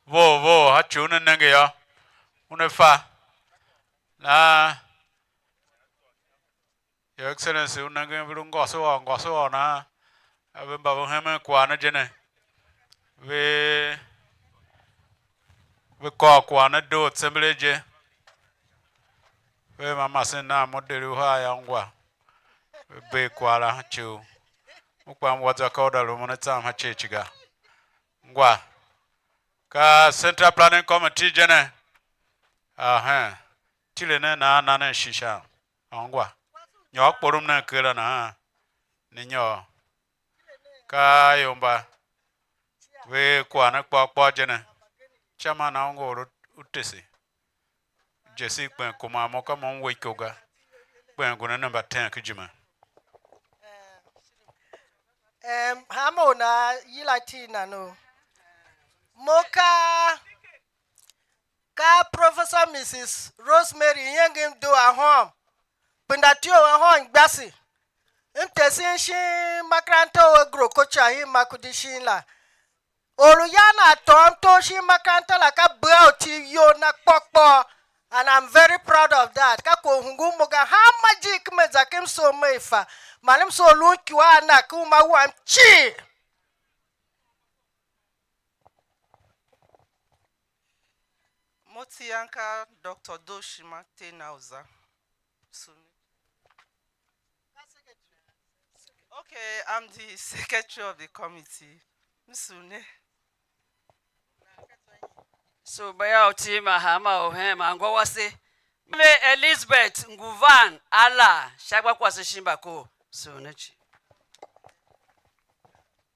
vough vough, a ci una nenge yô, una fa. Nahan Your Excellency, u nengen ve lu ngôso ôr, ngôso ôr nahan, a ve mba ve hemen kwagh ne je ne, ve, ve kôr kwagh ne doo tsembelee je, ve ma masen nan mo deri uhar ya ungwa, ve bee kwagh la ha cii. U kpa m wa zwa ka u da lumun a tsam ha cii cii ga. Ngwa, ka Central Planning Committee je ne, ahen, tile nen nahan na nen shisha. Ôngwa, nyôr kporom nen ker la nahan, ne nyôr. Ka ior mba ve kwagh ne kpôr kpôr je ne, sha man a ungwa u tese. Jesse kpen kuma mo, ka mo m we iko ga, kpen ngu ne ne mba ten ken ijime. Em, hanma u nan yila iti nan u mo ka Ka Professor Missus Rosemary Iengem Doo Ahom, penda tio ahom gbase, m tesen shin makaranta u Agriculture i Makurdi shin la. Or u yan a tôôm tom shin makaranta la ka bea u Tiv iyol na kpôr kpôr, and I'm very proud of that. Ka kwagh u hungul mo ga, hanma ijiir ken me za ken m soo me fa, man m soo lun ikyua a na ken uma wam cii. Mo iti yam ka Doctor Doshima Tena Uza. Suni. Okay, I'm the secretary of the committee. Msune. So, baya u Tiv ma hanma u hen ma ngô wase. Me Elizabeth Nguvan Ala, sha gba kwase shin mba ko. Sune chi.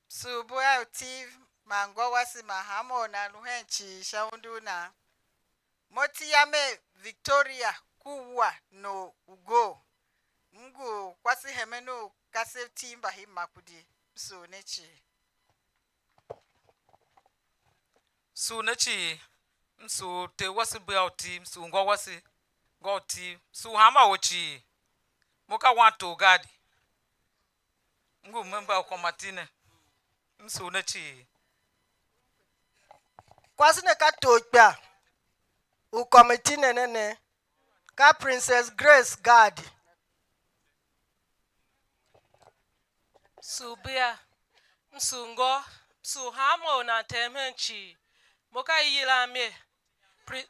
Subu a u Tiv man ngô wase man hanma u nan lu hen cii sha undu u nan. Mo iti yam er Victoria Kuwa No Ugo. M ngu kwase hemen u kasev Tiv mba hii Makurdi. M sugh ne cii. Sugh ne cii, m sugh ter wase bea u Tiv, m sugh ngô wase, ngô u Tiv, m sugh hanma or cii. Mo ka wan tor gaadi. M ngu member u komiti ne. M sugh ne cii. Kwase ne ka torkpa u komiti ne ne ne, ka Princess Grace Gadi. Sugh bia, m sugh ngô, m sugh hanma u nan tem hen cii. Mo ka i yilan mer Pri-,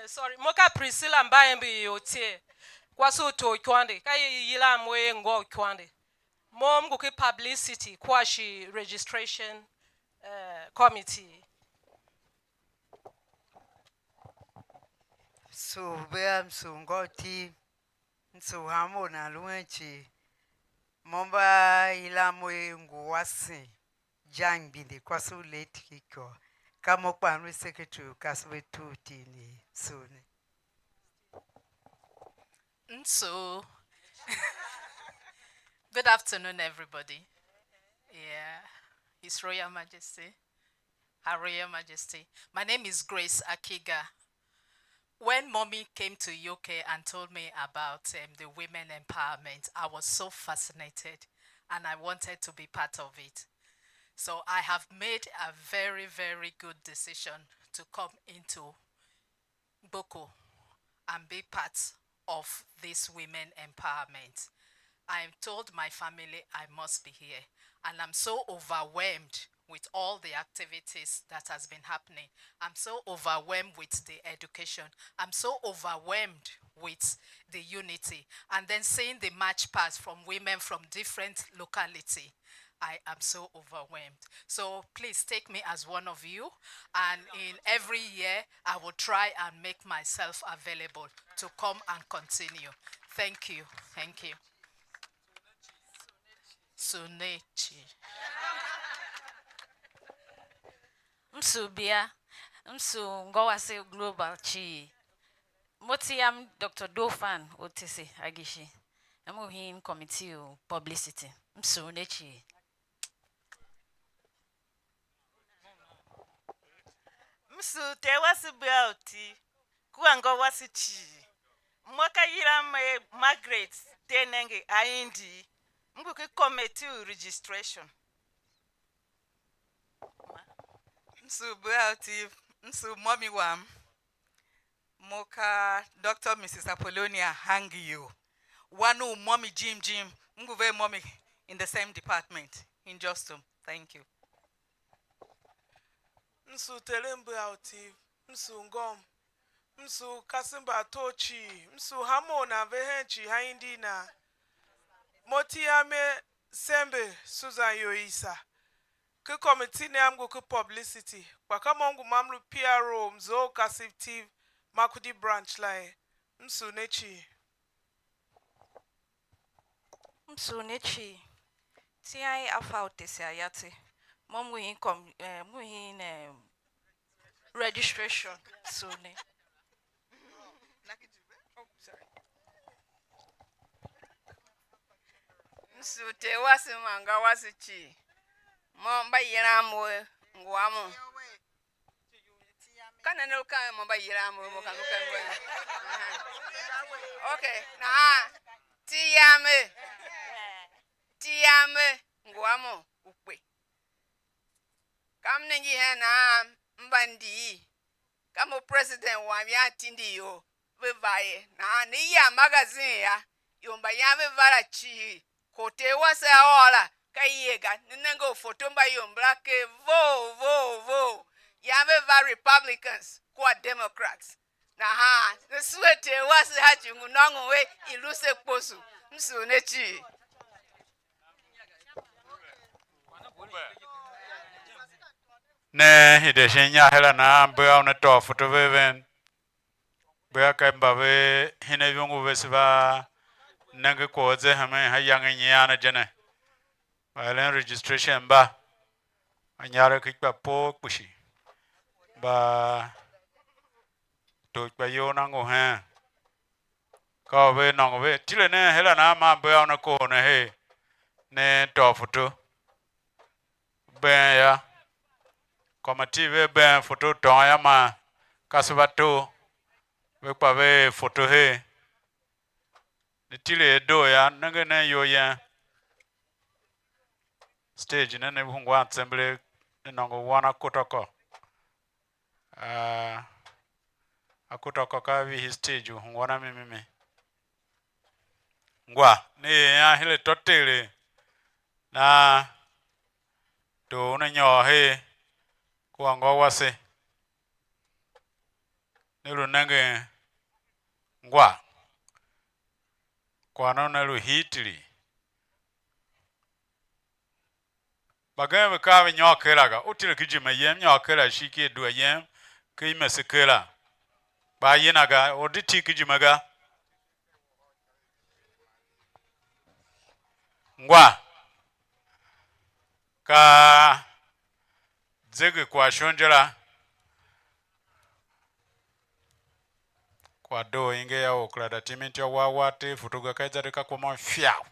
sorry, mo ka Priscilla Mbaembe Otier. kwase u tor ikwande, ka i yilan mo er ngô u ikwande. Mo m ngu ki publicity kua shi registration, eh, committee. Msugh bea, msugh ngô u tiv, msugh hanmô u nan lu hen cii. Mo mba yilan mo er ngu wasen Jangmbindi, kwase u Late Kikôr. Ka mo kpa m lu secretary u kasev u tiv ne, msugh ne. Msugh. Good afternoon, everybody. Yeah, His Royal Majesty, Her Royal Majesty. My name is Grace Akiga. When mommy came to U K and told me about, um, the women empowerment, I was so fascinated and I wanted to be part of it. So I have made a very, very good decision to come into Gboko and be part of this women empowerment. I told my family I must be here, and I'm so overwhelmed with all the activities that has been happening. I'm so overwhelmed with the education. I'm so overwhelmed with the unity. And then seeing the march past from women from different locality, I am so overwhelmed. So please take me as one of you, and in every year, I will try and make myself available to come and continue. Thank you. Thank you. Sunechi. Msugh bia, msugh ngô wase Global cii. Mo iti yam Doctor Dofan Otese Agishi. M ngu hen committee u publicity. Msugh ne cii. Msugh Ter wase bea u tiv, kua ngô wase cii. Mo ka yilan mo er Margaret Ter Nenge Aindi. M ngu ki committee u registration. Msugh bea u tiv, msugh mami wam. Mo ka Doctor Missus Apollonia Hangio. Wan u mami jim jim, m ngu ve mami in the same department in Justum. Thank you. Msugh Terem bea u tiv, msugh ngôm, msugh kasev mba ator cii, msugh hanmô u nan ve hen cii ha indi i nan. Mo iti yam er Sembe Susan Yoisa. Ki committee ne am ngu ki publicity, kpa ka mo ngu mam lu P R O, mzough u kasev tiv Makurdi branch la ye. Msugh ne cii. Msugh ne cii. Iti yam er Afa Otese Ayatse. Mo m ngu hen com-, eh, m ngu hen, eh, registration. Msugh ne. Msugh Ter wase man ngô wase cii. Mo mba yilan mo er ngu a mo. Ka nana lu ken mo mba yilan mo, mo ka lu ken mo. Aha. Okay, nahan iti yam er, iti yam er ngu a mo u kpe. Ka m nenge hen nahan m va ndii. Ka mo president wam yan tindi ior ve va ye. Nahan ne ya magazine ya, ior mba yan ve va la cii, kor Ter wase a ôr la, ka i ye ga. Ne nenge u foto mba ior mbala ker vough, vough, vough. Yan ve va Republicans kua Democrats. Nahan ne sue Ter wase ha ci ngu nôngon er i lu se kposo. Msugh ne cii. Ne hide shin inya her a nan, bea una tôô foto ve ven. Bea ka mba ve hine ivungu vese va nenge kwagh u ze hemen ha iyange i nyian ne je ne. Mba eren registration mba, mba nyar ken ikpa pou kpishi, mba tor ikpa iyol na ngu hen. Ka u ve nôngo ve, tile nen her a nan man bea una kohol ne her, ne tôô foto. Been yô, committee ve been foto u tôôn yô, man kasev a tor, ve kpa ve er foto her. Ne tile a doo yô, nenge nen iyol yen. Stage ne, ne hungwan tsembelegh, ne nôngo wan akotôkô. Ah, akotôkô ka a vihi stage u hungwan a mi mimi. Ngwa, ne er ian her atô tegher, na tor una nyôr her kua ngô wase. Ne lu nengen ngwa. Kwagh ne una lu highly. Mbagenev ve kaa ve nyôr kera ga. U tile ken ijime yem, nyôr kera shin ken idue yem, ken imese kera. Kpa a yina ga, or di tile ken ijime ga. Ngwa. Ka zegekwagh shon je la. Kwagh doo inge yô, or kera da timin ityô war war, te futu ga, ka i za de ka kwamôm fiav.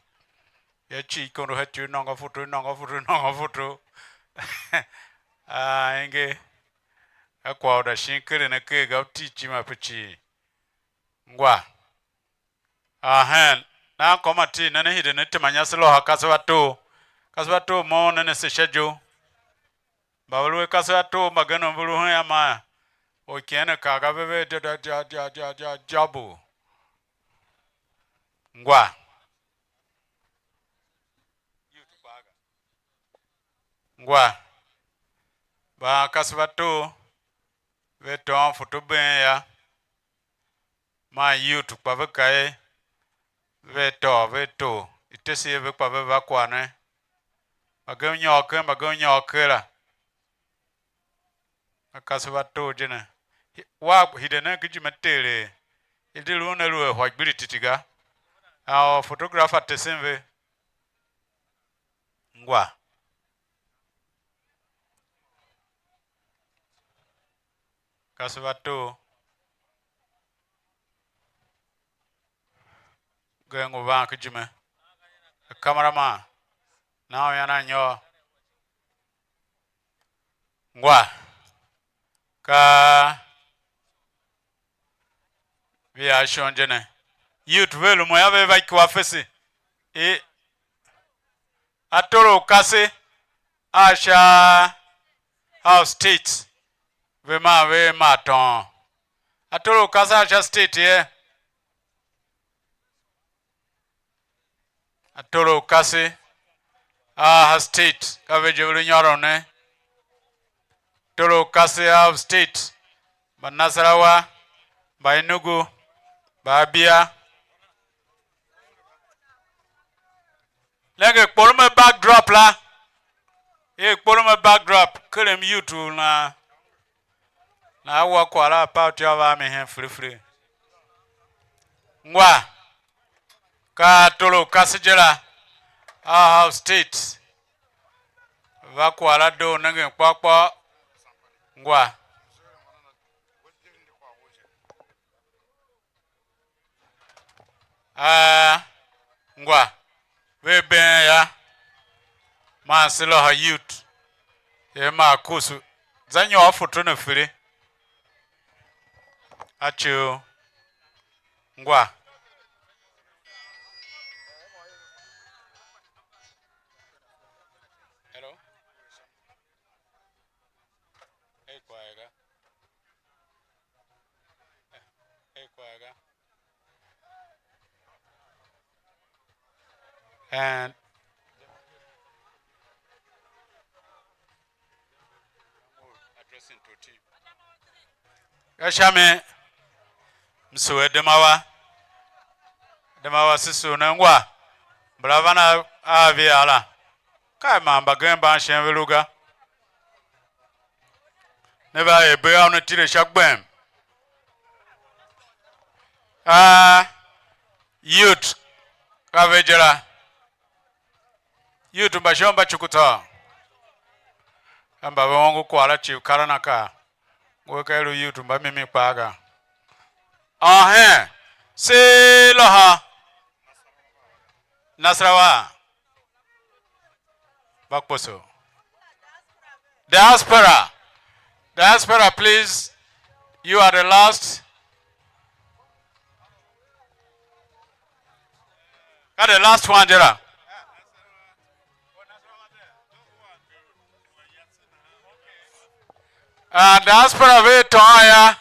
Yô, cii ikondo sha ci u nôngo futu, nôngo futu, nôngo futu. Aa, inge, ka kwagh u da shin keren aker ga, u tile ijime pe cii. Ngwa. Ahen, nan kômatii, ne ne hide ne tema inya se lôhô kasev ator. Kasev ator moughon ne ne se sha ijo. Mba ve lu a kasev ator mbagenev ve lu hen ama, orikyen ne kar ga, ve ver dyô, dyô, dyô, dyô, dyô, dyô, dyô, dyô, bu. Ngwa. Ngwa. Mba kasev ator ve tôôn futu been yô, man youth kpa ve ka er ve tôô, ve too, i tese ve kpa ve va kwagh ne. Mbagenev nyôr ken, mbagenev nyôr kera. A kasev ator je ne. Hi-, wa hide nen ken ijime teelee. I di lu ne lu a hwa gbiri titi ga. A or photographer tesen ve. Ngwa. Kasev ator. Gen ngu van ken ijime. Cameraman, na u yan a nyôr. Ngwa. Ka via shon je ne. Youth ve lu mo yô, ve va ikua fese. E, atorokase a sha House State, ve maa ve maa tôôn. Atorokase a sha state ye. Atorokase a House State, ka ve je ve lu nyôron ne. Atorokase a House State, mba Nasarawa, mba Enugu, mba Abia. Nenge kporom a backdrop la. E kporom a backdrop, kerem YouTube na. Na wa kwagh la, a pa utyô va a mi hen firi firi. Ngwa, ka atorokase je la, a House State. Va kwagh la doo nengen kpôr kpôr. Ngwa. Aa, ngwa, ve been yô, man se lôhô youth, er maa kusu, za nyôr foto ne file. A coo, ngwa. Hello? Hey, kwagh ga. Hey, kwagh ga. And ka sha mi, m sugh Adamawa. Adamawa se sugh ne ngwa. Mbala van a, a via la. Ka man mbagenev mban shin ve lu ga. Ne va er bea u ne tile sha gbem. A youth ka ve je la. Youth mba shon mba cuku tsô. Ka mba ve ongo kwagh la cii, karen akaa. Ngu ka i lu youth mba mimi kpaa ga. Ahen, se lôhô Nasarawa. Bakposo. Diaspora. Diaspora, please. You are the last. Ka the last one je la. Ah, diaspora ve tôôn ya.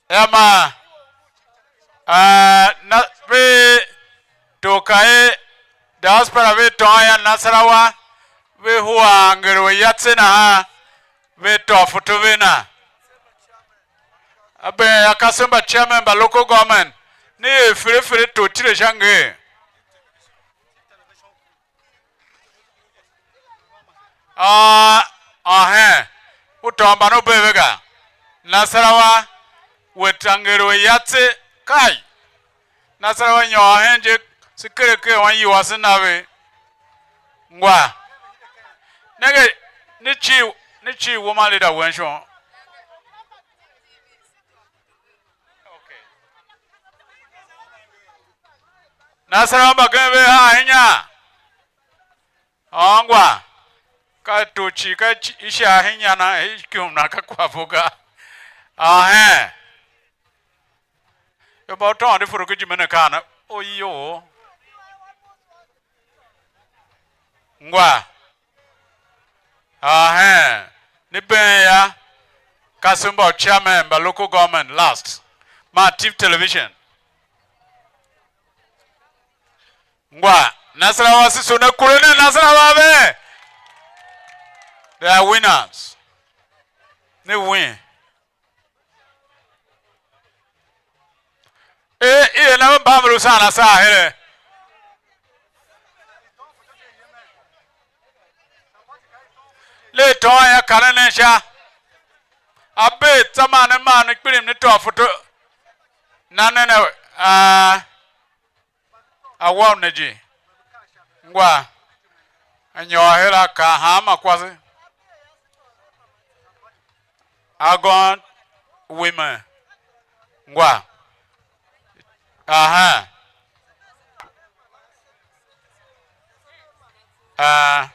Ya ma, ah, na, ve to ka e diaspora ve tôôn ya Nasarawa, ve hua ngere u ya tse nahan, ve tôô foto ve na. A ben ya kasev mba chairman mba local government, Ne er fere fere tor tile sha ngee? Ah, ahen. U tôô mban u bee ve ga. Nasarawa, we tanger we yatse, kai. Nasarawa nyôr hen je, se kere ker wan iwua se na ve. Ngwa. Nenge, ne cii, ne cii woman leader wen shon. Nasarawa mbagenev ve haa inya? Ôngwa, ka tor cii ka ic-, ishar hen inya na, i ikum na ka kwaghbo ga. Ahen. Yô, mba u tôôn di furu ken ijime ne kaa na, oyoo. Ngwa. Ahen. Ni been ya. Kasev mba u chairman mba local government last. Man Tiv Television. Ngwa, Nasarawa se su ne kure ne Nasarawa ve. They are winners. Ne win. E, i er na ve mba ve lu saan asaa here. Le tôôn ya karen nen sha. A bee tsa man ne maa ne kpirim ne tôô foto. Na nen a, a, a wa u ne je. Ngwa. A nyôr her a kaa hanma kwase. Agon women. Ngwa. Ahan. Ah,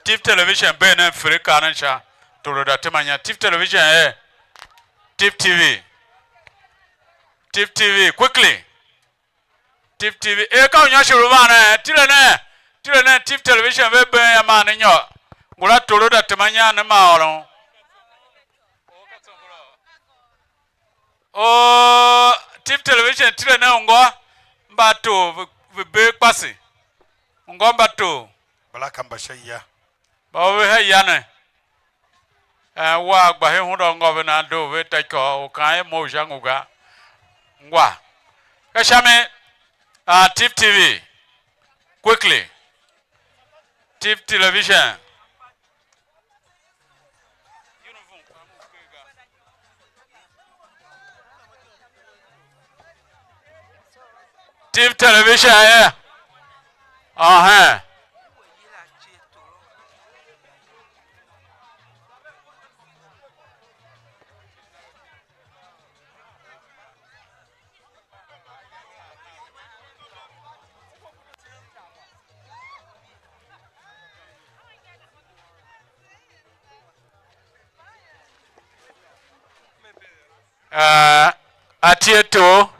Tiv Television bee nen fere kaa nen sha torodo a tema inya. Tiv Television er Tiv T V. Tiv T V, quickly. Tiv T V. Er ka u nyôr shi lu van ne, tile ne, tile ne Tiv Television ve been ya man ne nyôr. Ngula torodo a tema inya ne ma ôron. O Tiv Television tile ne ungô mba tor ve, ve bee kpase. Ungô mba tor. Mbala ka mba sha ya. Mba ve ha ya ne. Eh, wa gba hen hunda ungô ve nan doo ve ta ikôô, u kaan er mo u sha ngu ga. Ngwa. Ka sha mi, ah, Tiv T V. Quickly. Tiv Television. Tiv Television ye. Ahen. Eh, atieto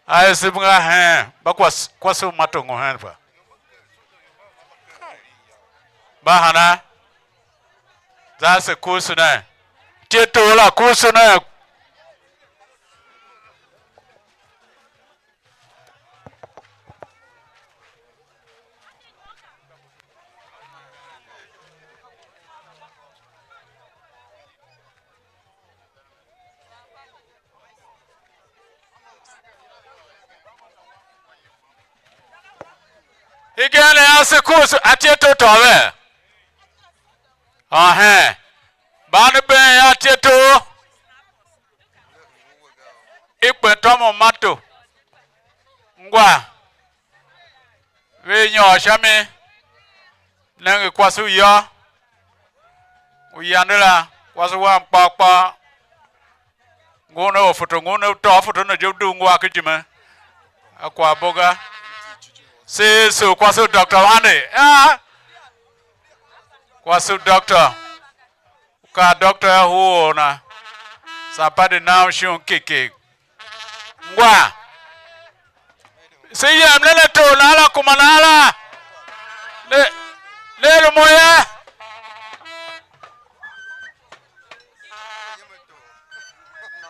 a esem nga hen, mba kwase, kwase u mato ngu hen fa. Mba hana? Za se kusu ne. Atieto la kusu ne. Hegen ne ase kus atieto tôô ve. Ahen. Ban ne been atieto. I kpen tômon mato. Ngwa. Ve nyôr sha mi. Nenge kwase u yô. U yande la. Kwase wam kpaa kpaa. Ngun ne u foto, ngun ne u tôô foto ne je u dugh ngu a ken ijime. A kwagh bo ga. Se Yesu kwase u Doctor Wande. Ah! Kwase u Doctor. U kaa Doctor ya huu or na. Sampadi na u shon kekegh. Ngwa. Se yem nen ato u nan la kuma nan la. Ne, ne lu mo ye?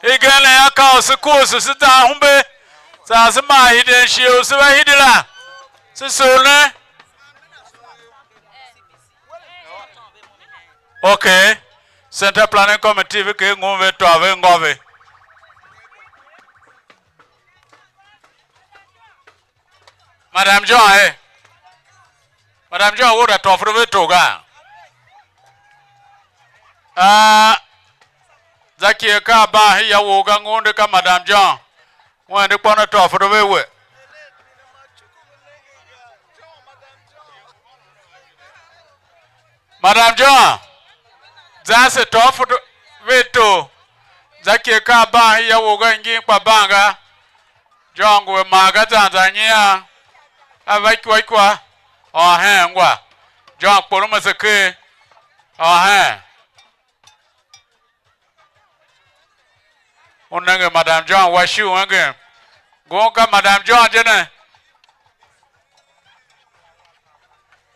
Hegen ne a ka u se kusu se za ahumbe, saa se maa hiden shighe u se va hide la. Se sugh ne. Okay. Center Planning Committee ve ker ngun ve tôô ve ngô ve. Madam John, eh. Madam John, wo da tôforo ve too ga? Ah, za ki akaa ban hia wou ga, ngun de ka Madam John. Wen de kpôna tôforo ve we. Madam John, za ase tôforo ve too. Za ki akaa ban hia wou ga, ngin kpa ban ga. John ngu a maa ga, zan zan nyian, a va ikwa ikwa, ôhen ngwa. John kporom ase ker, ôhen. U nenge Madam John wa shu engem. Ngun ka Madam John je ne.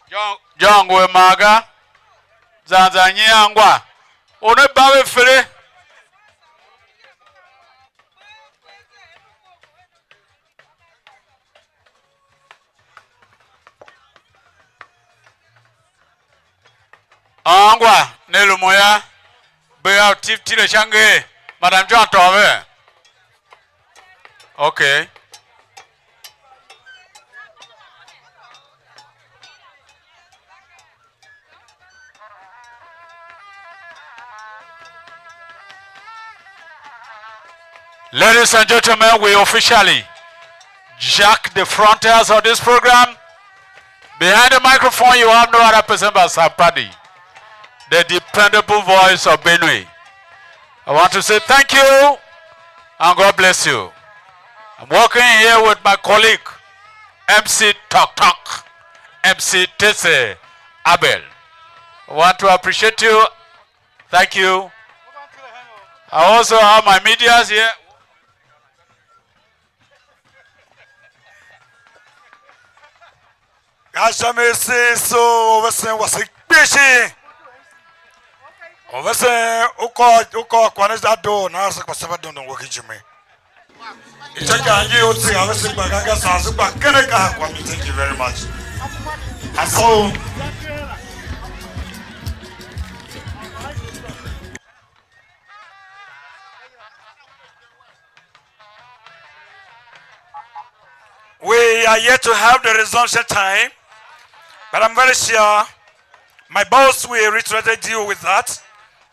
John, John ngu a maa ga, zan zan nyian ngwa. U ne ba ve fele. Angwa ne lu mo ya, be a u tiv tile sha ngee, Madam John tôô ve. Okay. Ladies and gentlemen, we officially jack the frontiers of this program. Behind the microphone, you have no other person but Sir Paddy, the dependable voice of Benue. I want to say thank you and God bless you. I'm working here with my colleague, M C Talk Talk, M C Tese Abel. I want to appreciate you. Thank you. I also have my medias here. Ka sha mi se so u vesen wase kpishi. U vesen u kôr, u kôr kwagh ne sha doo, nahan se kpa se va dondon we ken ijime. Ityôkyaa ngi u tsigha vese gba ga, ga saa se gba kende ga ha kwagh mi. Thank you very much. Aso. We are yet to have the resumption time, but I'm very sure my boss will literally deal with that.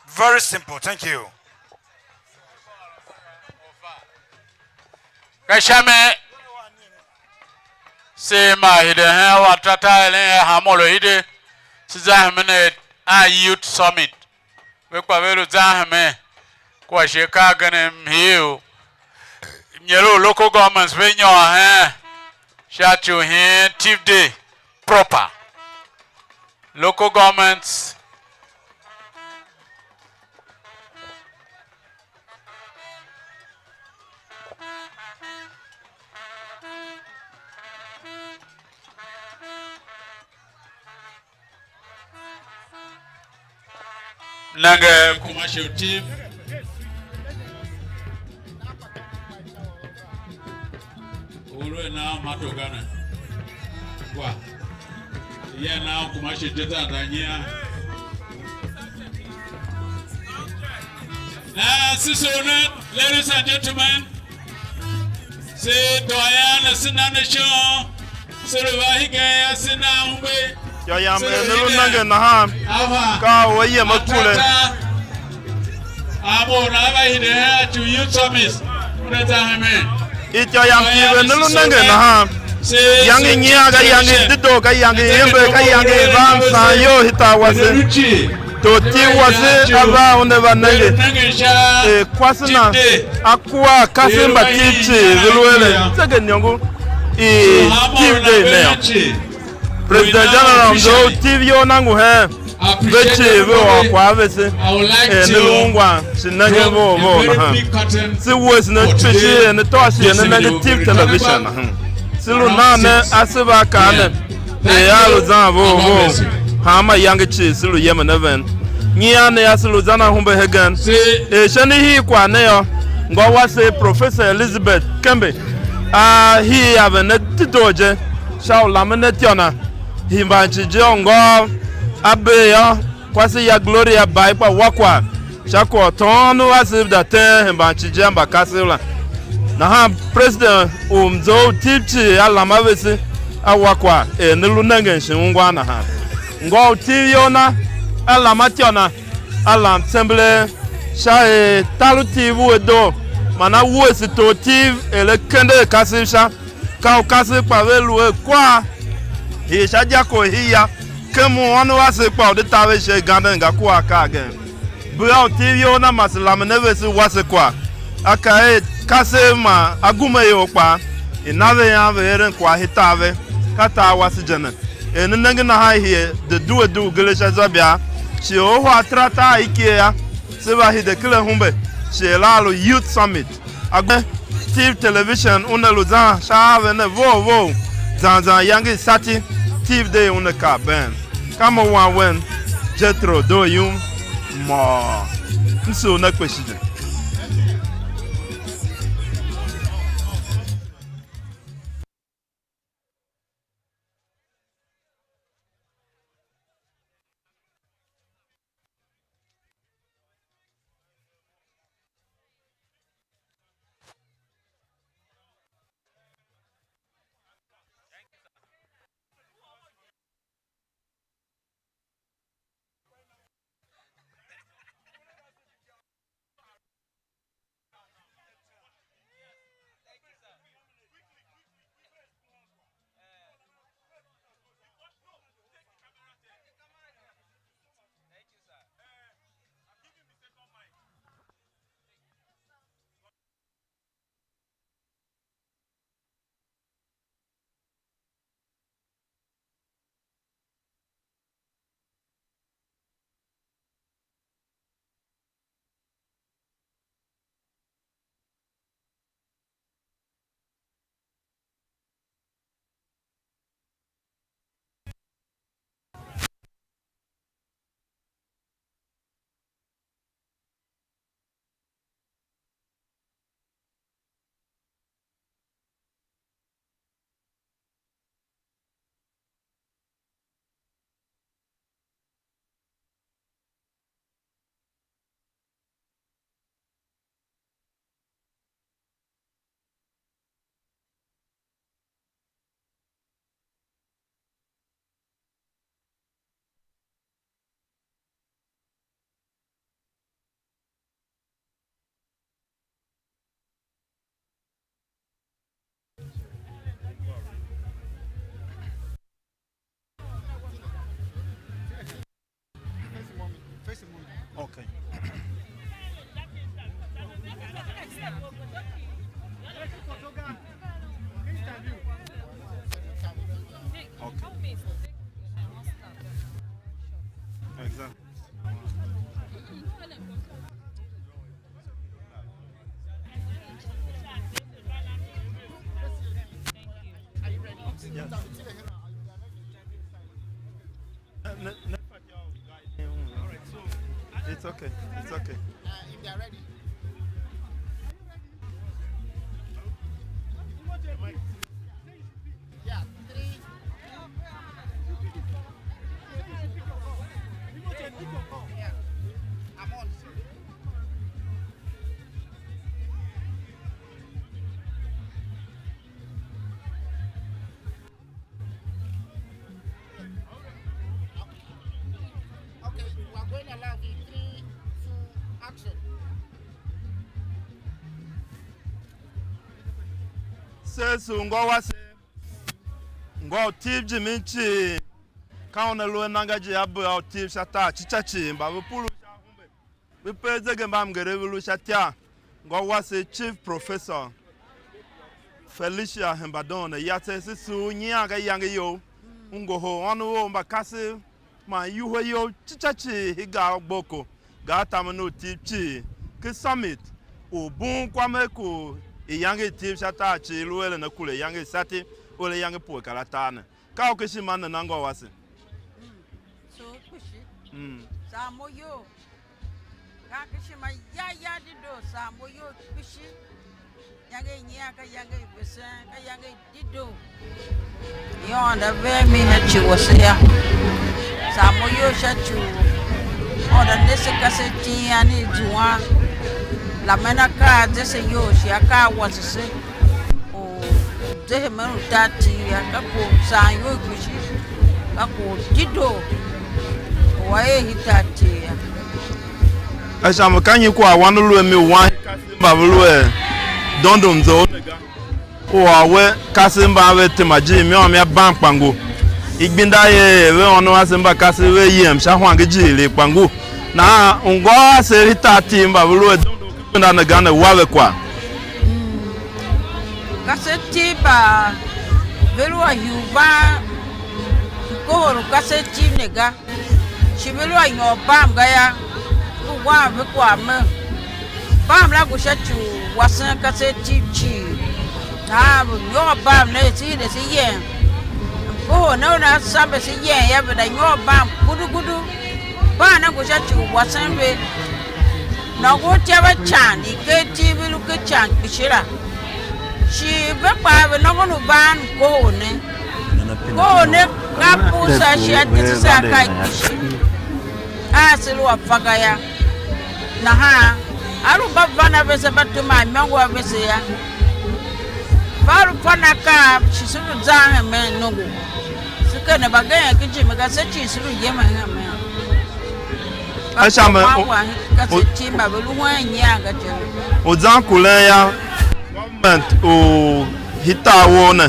Very simple. Thank you. Ka sha mi, se ma hide hen a wa tata eren a hamor u hide, se za hemen a Youth Summit. Ve kpa ve lu zan hemen, kua shi akaa agen mhii u mnyer u local governments ve nyôr hen sha ci u heen Tiv Day proper. Local governments. Nenge kuma shi u Tiv. U lu a nan mato ga ne. Wa. Ya nan kuma shi je zan zan nyian. Na sisi u ne, ladies and gentlemen. Se doo yô, ne se na ne ishon, se lu va hegen yô, se na umbe. Yô, yam er ne lu nengen nahan, ka u a yem a kure. A mough nan va hide hen a ci u Youth Summit, una za hemen. Ityô yam ki ve ne lu nengen nahan. Iyange nyian ga, iyange dedoo ga, iyange i ember ga, iyange i van san iyol hitar wase. Tor Tiv wase a va, una va nenge er kwase na a kua kasev mba Tiv cii ve lu eren zegenyôngo i Tiv Day ne yô. President General mzo u Tiv iyol na ngu hen ve cii ve ôr kwagh a vese, er ne lu ungwan shi nengen vough vough nahan. Se wuese ne kpishi er ne tôô shighe ne nenge Tiv Television nahan. Se lu nan ne ase va kaa ne, er a lu zan vough vough, hanma iyange cii se lu yemen a ven. Nyian ne yô, se lu zan ahumbe hegen. Er sha ne hii kwagh ne yô, ngô wase Professor Elizabeth Kembe, a hii a ven ne dedoo je sha u lamen atyô na. Hemban ci je u ngôôv a bee yô, kwase ya Gloria Bai kpa wa kwagh sha kwagh u tôôn u ase da teen hemban ci je a mbakasev la. Nahan president u mzo u Tiv cii a lam a vese, a wa kwagh er ne lu nengen shi ungwan nahan. Ngô u tiv iyol na, a lam atyô na, a lam tsembelee, sha er tar u tiv u a doo, man a wuese tor u tiv er a kende a kasev sha. Ka u kasev kpa ve lu a kwagh, hii sha dyako hii ya, ken mu ônov ase kpa u de taver ishe i ganden ga kua akaa agen. Bea u tiv iyol na mase lamen a vese wase kwagh. A kaa er, kasev man agumaior kpaa, i na ve ian ve eren kwagh hitar ve, ka tar wase je ne. Er ne nenge nahan, hie de due due gere sha zwa bia, shi or uhar taratar a ikie yô, se va hide ken ahumbe, shi er a lu Youth Summit. Agbe Tiv Television una lu zan sha a ve ne vough vough, zan zan iyange i sati, Tiv Day una kar been. Ka mo wan wen, Jethro Dooyum, môô. M sugh ne kpishi je. Okay. Okay. Exactly. Yes. Ne, ne, ne fatyô u guide un. It's okay. It's okay. Uh, if they are ready. Yeah, three. Yeah, I'm on. Okay, we are going to allow the three, two, action. Se sugh ngô wase, ngô u tiv jimin cii, ka una lu a nanga je a bea u tiv sha tar cica cii, mba ve pulu sha ahumbe. Ve pe zegemamngere ve lu sha ityar, ngô wase Chief Professor Felicia Hembadon ne yase, se sugh nyian ka iyange you, u ngohol ônov ou mba kasev man iwuhe you cica cii, i gar gboko, gar tamen u tiv cii, ken summit u bun kwame ku iyange i tiv sha tar cii, lu eren a kure iyange i sati, u eren iyange pue kar atar ne. Ka u kishima nena ngô wase? Mm. So kpishi. Mm. Saa mo iyol. Ka kishima ya ya dedoo, saa mo iyol kpishi. Iyange i nyian ka iyange i vesen, ka iyange i dedoo. Yô, Aôndo a ver mi sha ci wase yô. Saa mo iyol sha ci u Aôndo a ne se kasev tiin a ne i zuan. Lamen akaa a ze se iyol shi akaa a wase se. U Zehemen u tar Tiv yô, ka kwagh u saan ior kpishi, ka kwagh u dedoo u a er hitar Tiv yô. Asha mo, ka nyi kwagh wan u lu a mi u wan kasev mba ve lu a dondo mzough ne ga? U ôr we kasev mban ve tema ijiir môm ya ban kpa ngu. Igbenda i er ve ônov ase mba kasev ve yem sha hwange ijiir kpa ngu. Nahan u ngôôr ase hitar Tiv mba ve lu a dondo ken igbenda ne ga ne wa ve kwagh. Kasev Tiv mba ve lu a hii u van mkohol u kasev Tiv ne ga, shi ve lu a nyôr bam ga yô, ve wam ve kwagh mer, bam la ngu sha ci u wasen kasev Tiv cii. Nahan ve nyôr bam ne, se hide se yem. Mkohol ne una sambe se yem yô, ve da nyôr bam gudu gudu. Bam ne ngu sha ci u wasen ve. Nôngo itya ve ican i ker Tiv i lu ken ican kpishi la. Shi ve kpaa ve nôngon u van mkohol ne. Mkohol ne ka bugh sha shighe, a tese sha akaa kpishi a se lu a fa ga yô. Nahan a lu mba van a vese, mba teman imôngo a vese yô. Mba lu fan akaa shi se lu zan hemen nongo. Se kende mbagenev ken ijime ga, se cii se lu yemen hemen. Ka Asha me, wan u-, wam, ka se u-, cii mba ve lu hen nyian ga je. U zan kuren yô, government u hitar wou ne,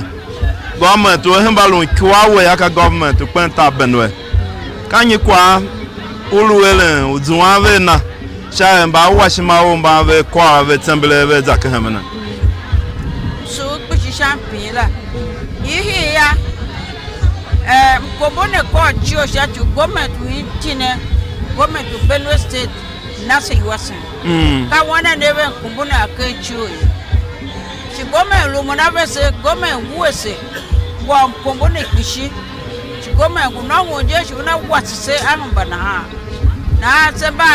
government u hemba lun ikua we yô, ka government u kpen tar Benue. Ka nyi kwagh u lu eren u zuan ve a na, sha er mba a wa ishima ou mban ve kôr ve tsember ve za ken hemen ne? Sugh kpishi sha mpin la. Hiihii yô, eh, mkombo ne kôr cio sha ci u government u iti ne, government u Benue State, na se iwasen. Mm. Ka wan a ne ve mkombo ne a ken cio ye. Shi government rumun a vese, government wuese kwagh mkombo ne kpishi. Shi government ngu nôngon je, shi una wase se a hemba nahan. Nahan se mba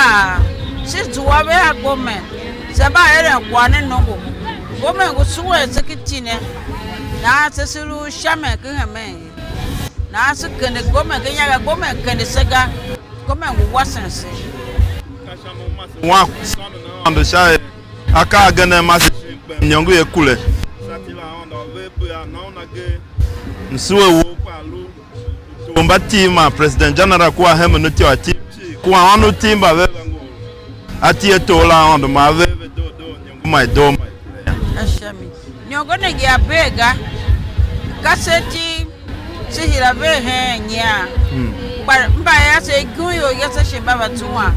se zua ve a government, se mba eren kwagh ne nongo. Government ngu suwen se ken iti ne, nahan se, se lu sha men ken hemen ye. Nahan se kende government ken iyange, government kende se ga, government ngu wasen se. Wan sônon Aôndo sha er akaa agen a ma se shin kpem niongo ye kure. Sha ci la Aôndo a ver bea na una ge. Msue wou kpa lu u mba Tiv man President General kua hemen u ityô Tiv cii, kua ônov Tiv mba ve va ngor. A tie tor la Aôndo man a ver ve doo doo niongo ma i doo ma i pule yô. Ka sha mi. Niongo ne ngi a bee ga. Ka se Tiv se hira ve hen nyian. Mm. Kpa mba yase igun ior yase shi mba va zuan.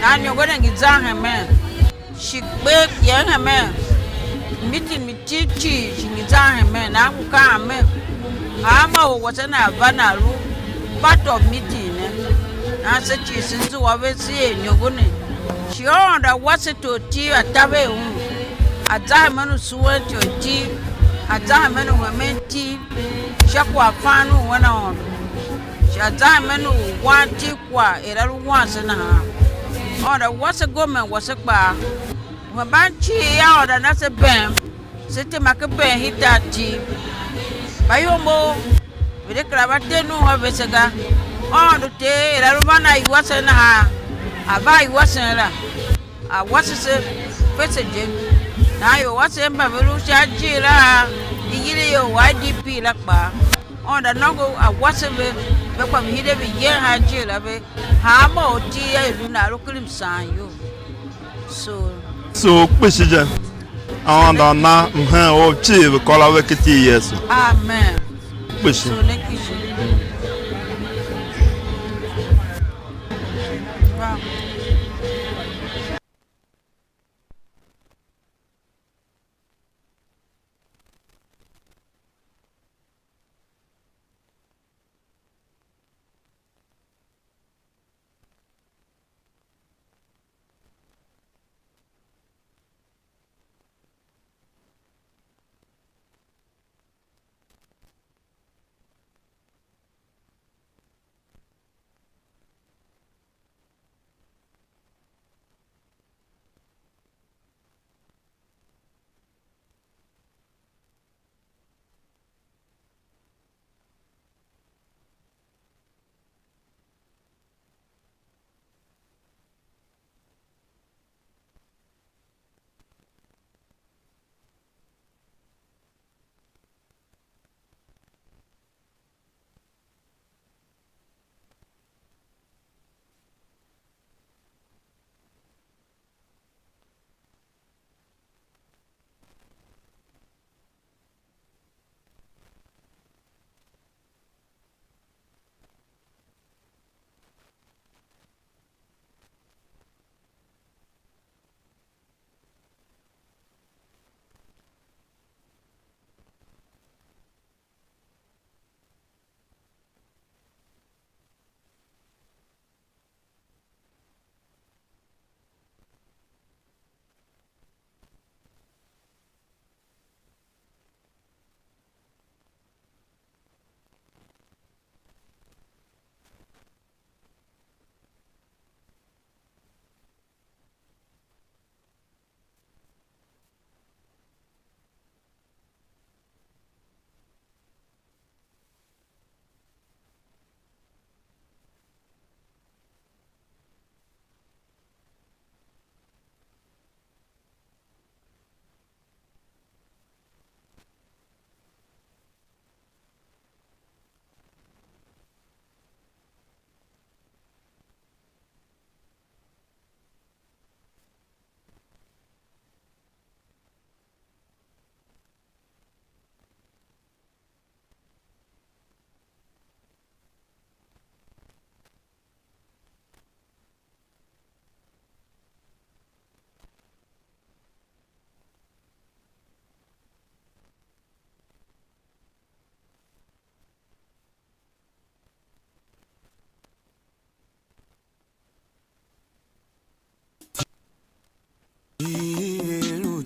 Nahan niongo ne ngi zan hemen. Shi kper yem hemen. Meeting mi Tiv cii shi ngi zan hemen. Nahan ngu kaan mer, hanma or wase nan va nan lu part of meeting ne. Nahan se cii se zua ve se er iniongo ne. Shi Aôndo a wase tor Tiv a taver un, a za hemen u sughun ityô Tiv, a za hemen u hemen Tiv, sha kwaghfan u wen Aôndo. Shi a za hemen u wan Tiv kwagh er a lu wan se nahan. Aôndo a wase government wase kpaa. Hemban cii Aôndo a na se bem, se tema ken bem hitar Tiv. Mbayomov ve de kera va de Nuhu a vese ga. Aôndo Ter er a lu van a iwasen nahan, a va a iwasen la, a wase se fese je. Nahan ior wase mba ve lu sha ajiir la, i yila ior Y D P la kpaa, Aôndo a nôngo a wase ve, ve kpa ve hide ve yen sha ajiir la ve, hanma or Tiv a i lu nan lu ken msaan iyol. So, So kpishi je, Aôndo a na mhen or cii ve kôr a ve ken iti i Yesu. Amen. Kpishi. So ne kpishi. Wow.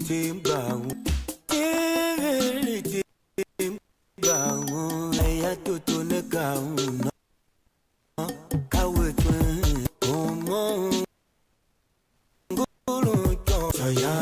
Timba, timba, ya toto ne ka uno, ka we twe komo ngulu cho ya.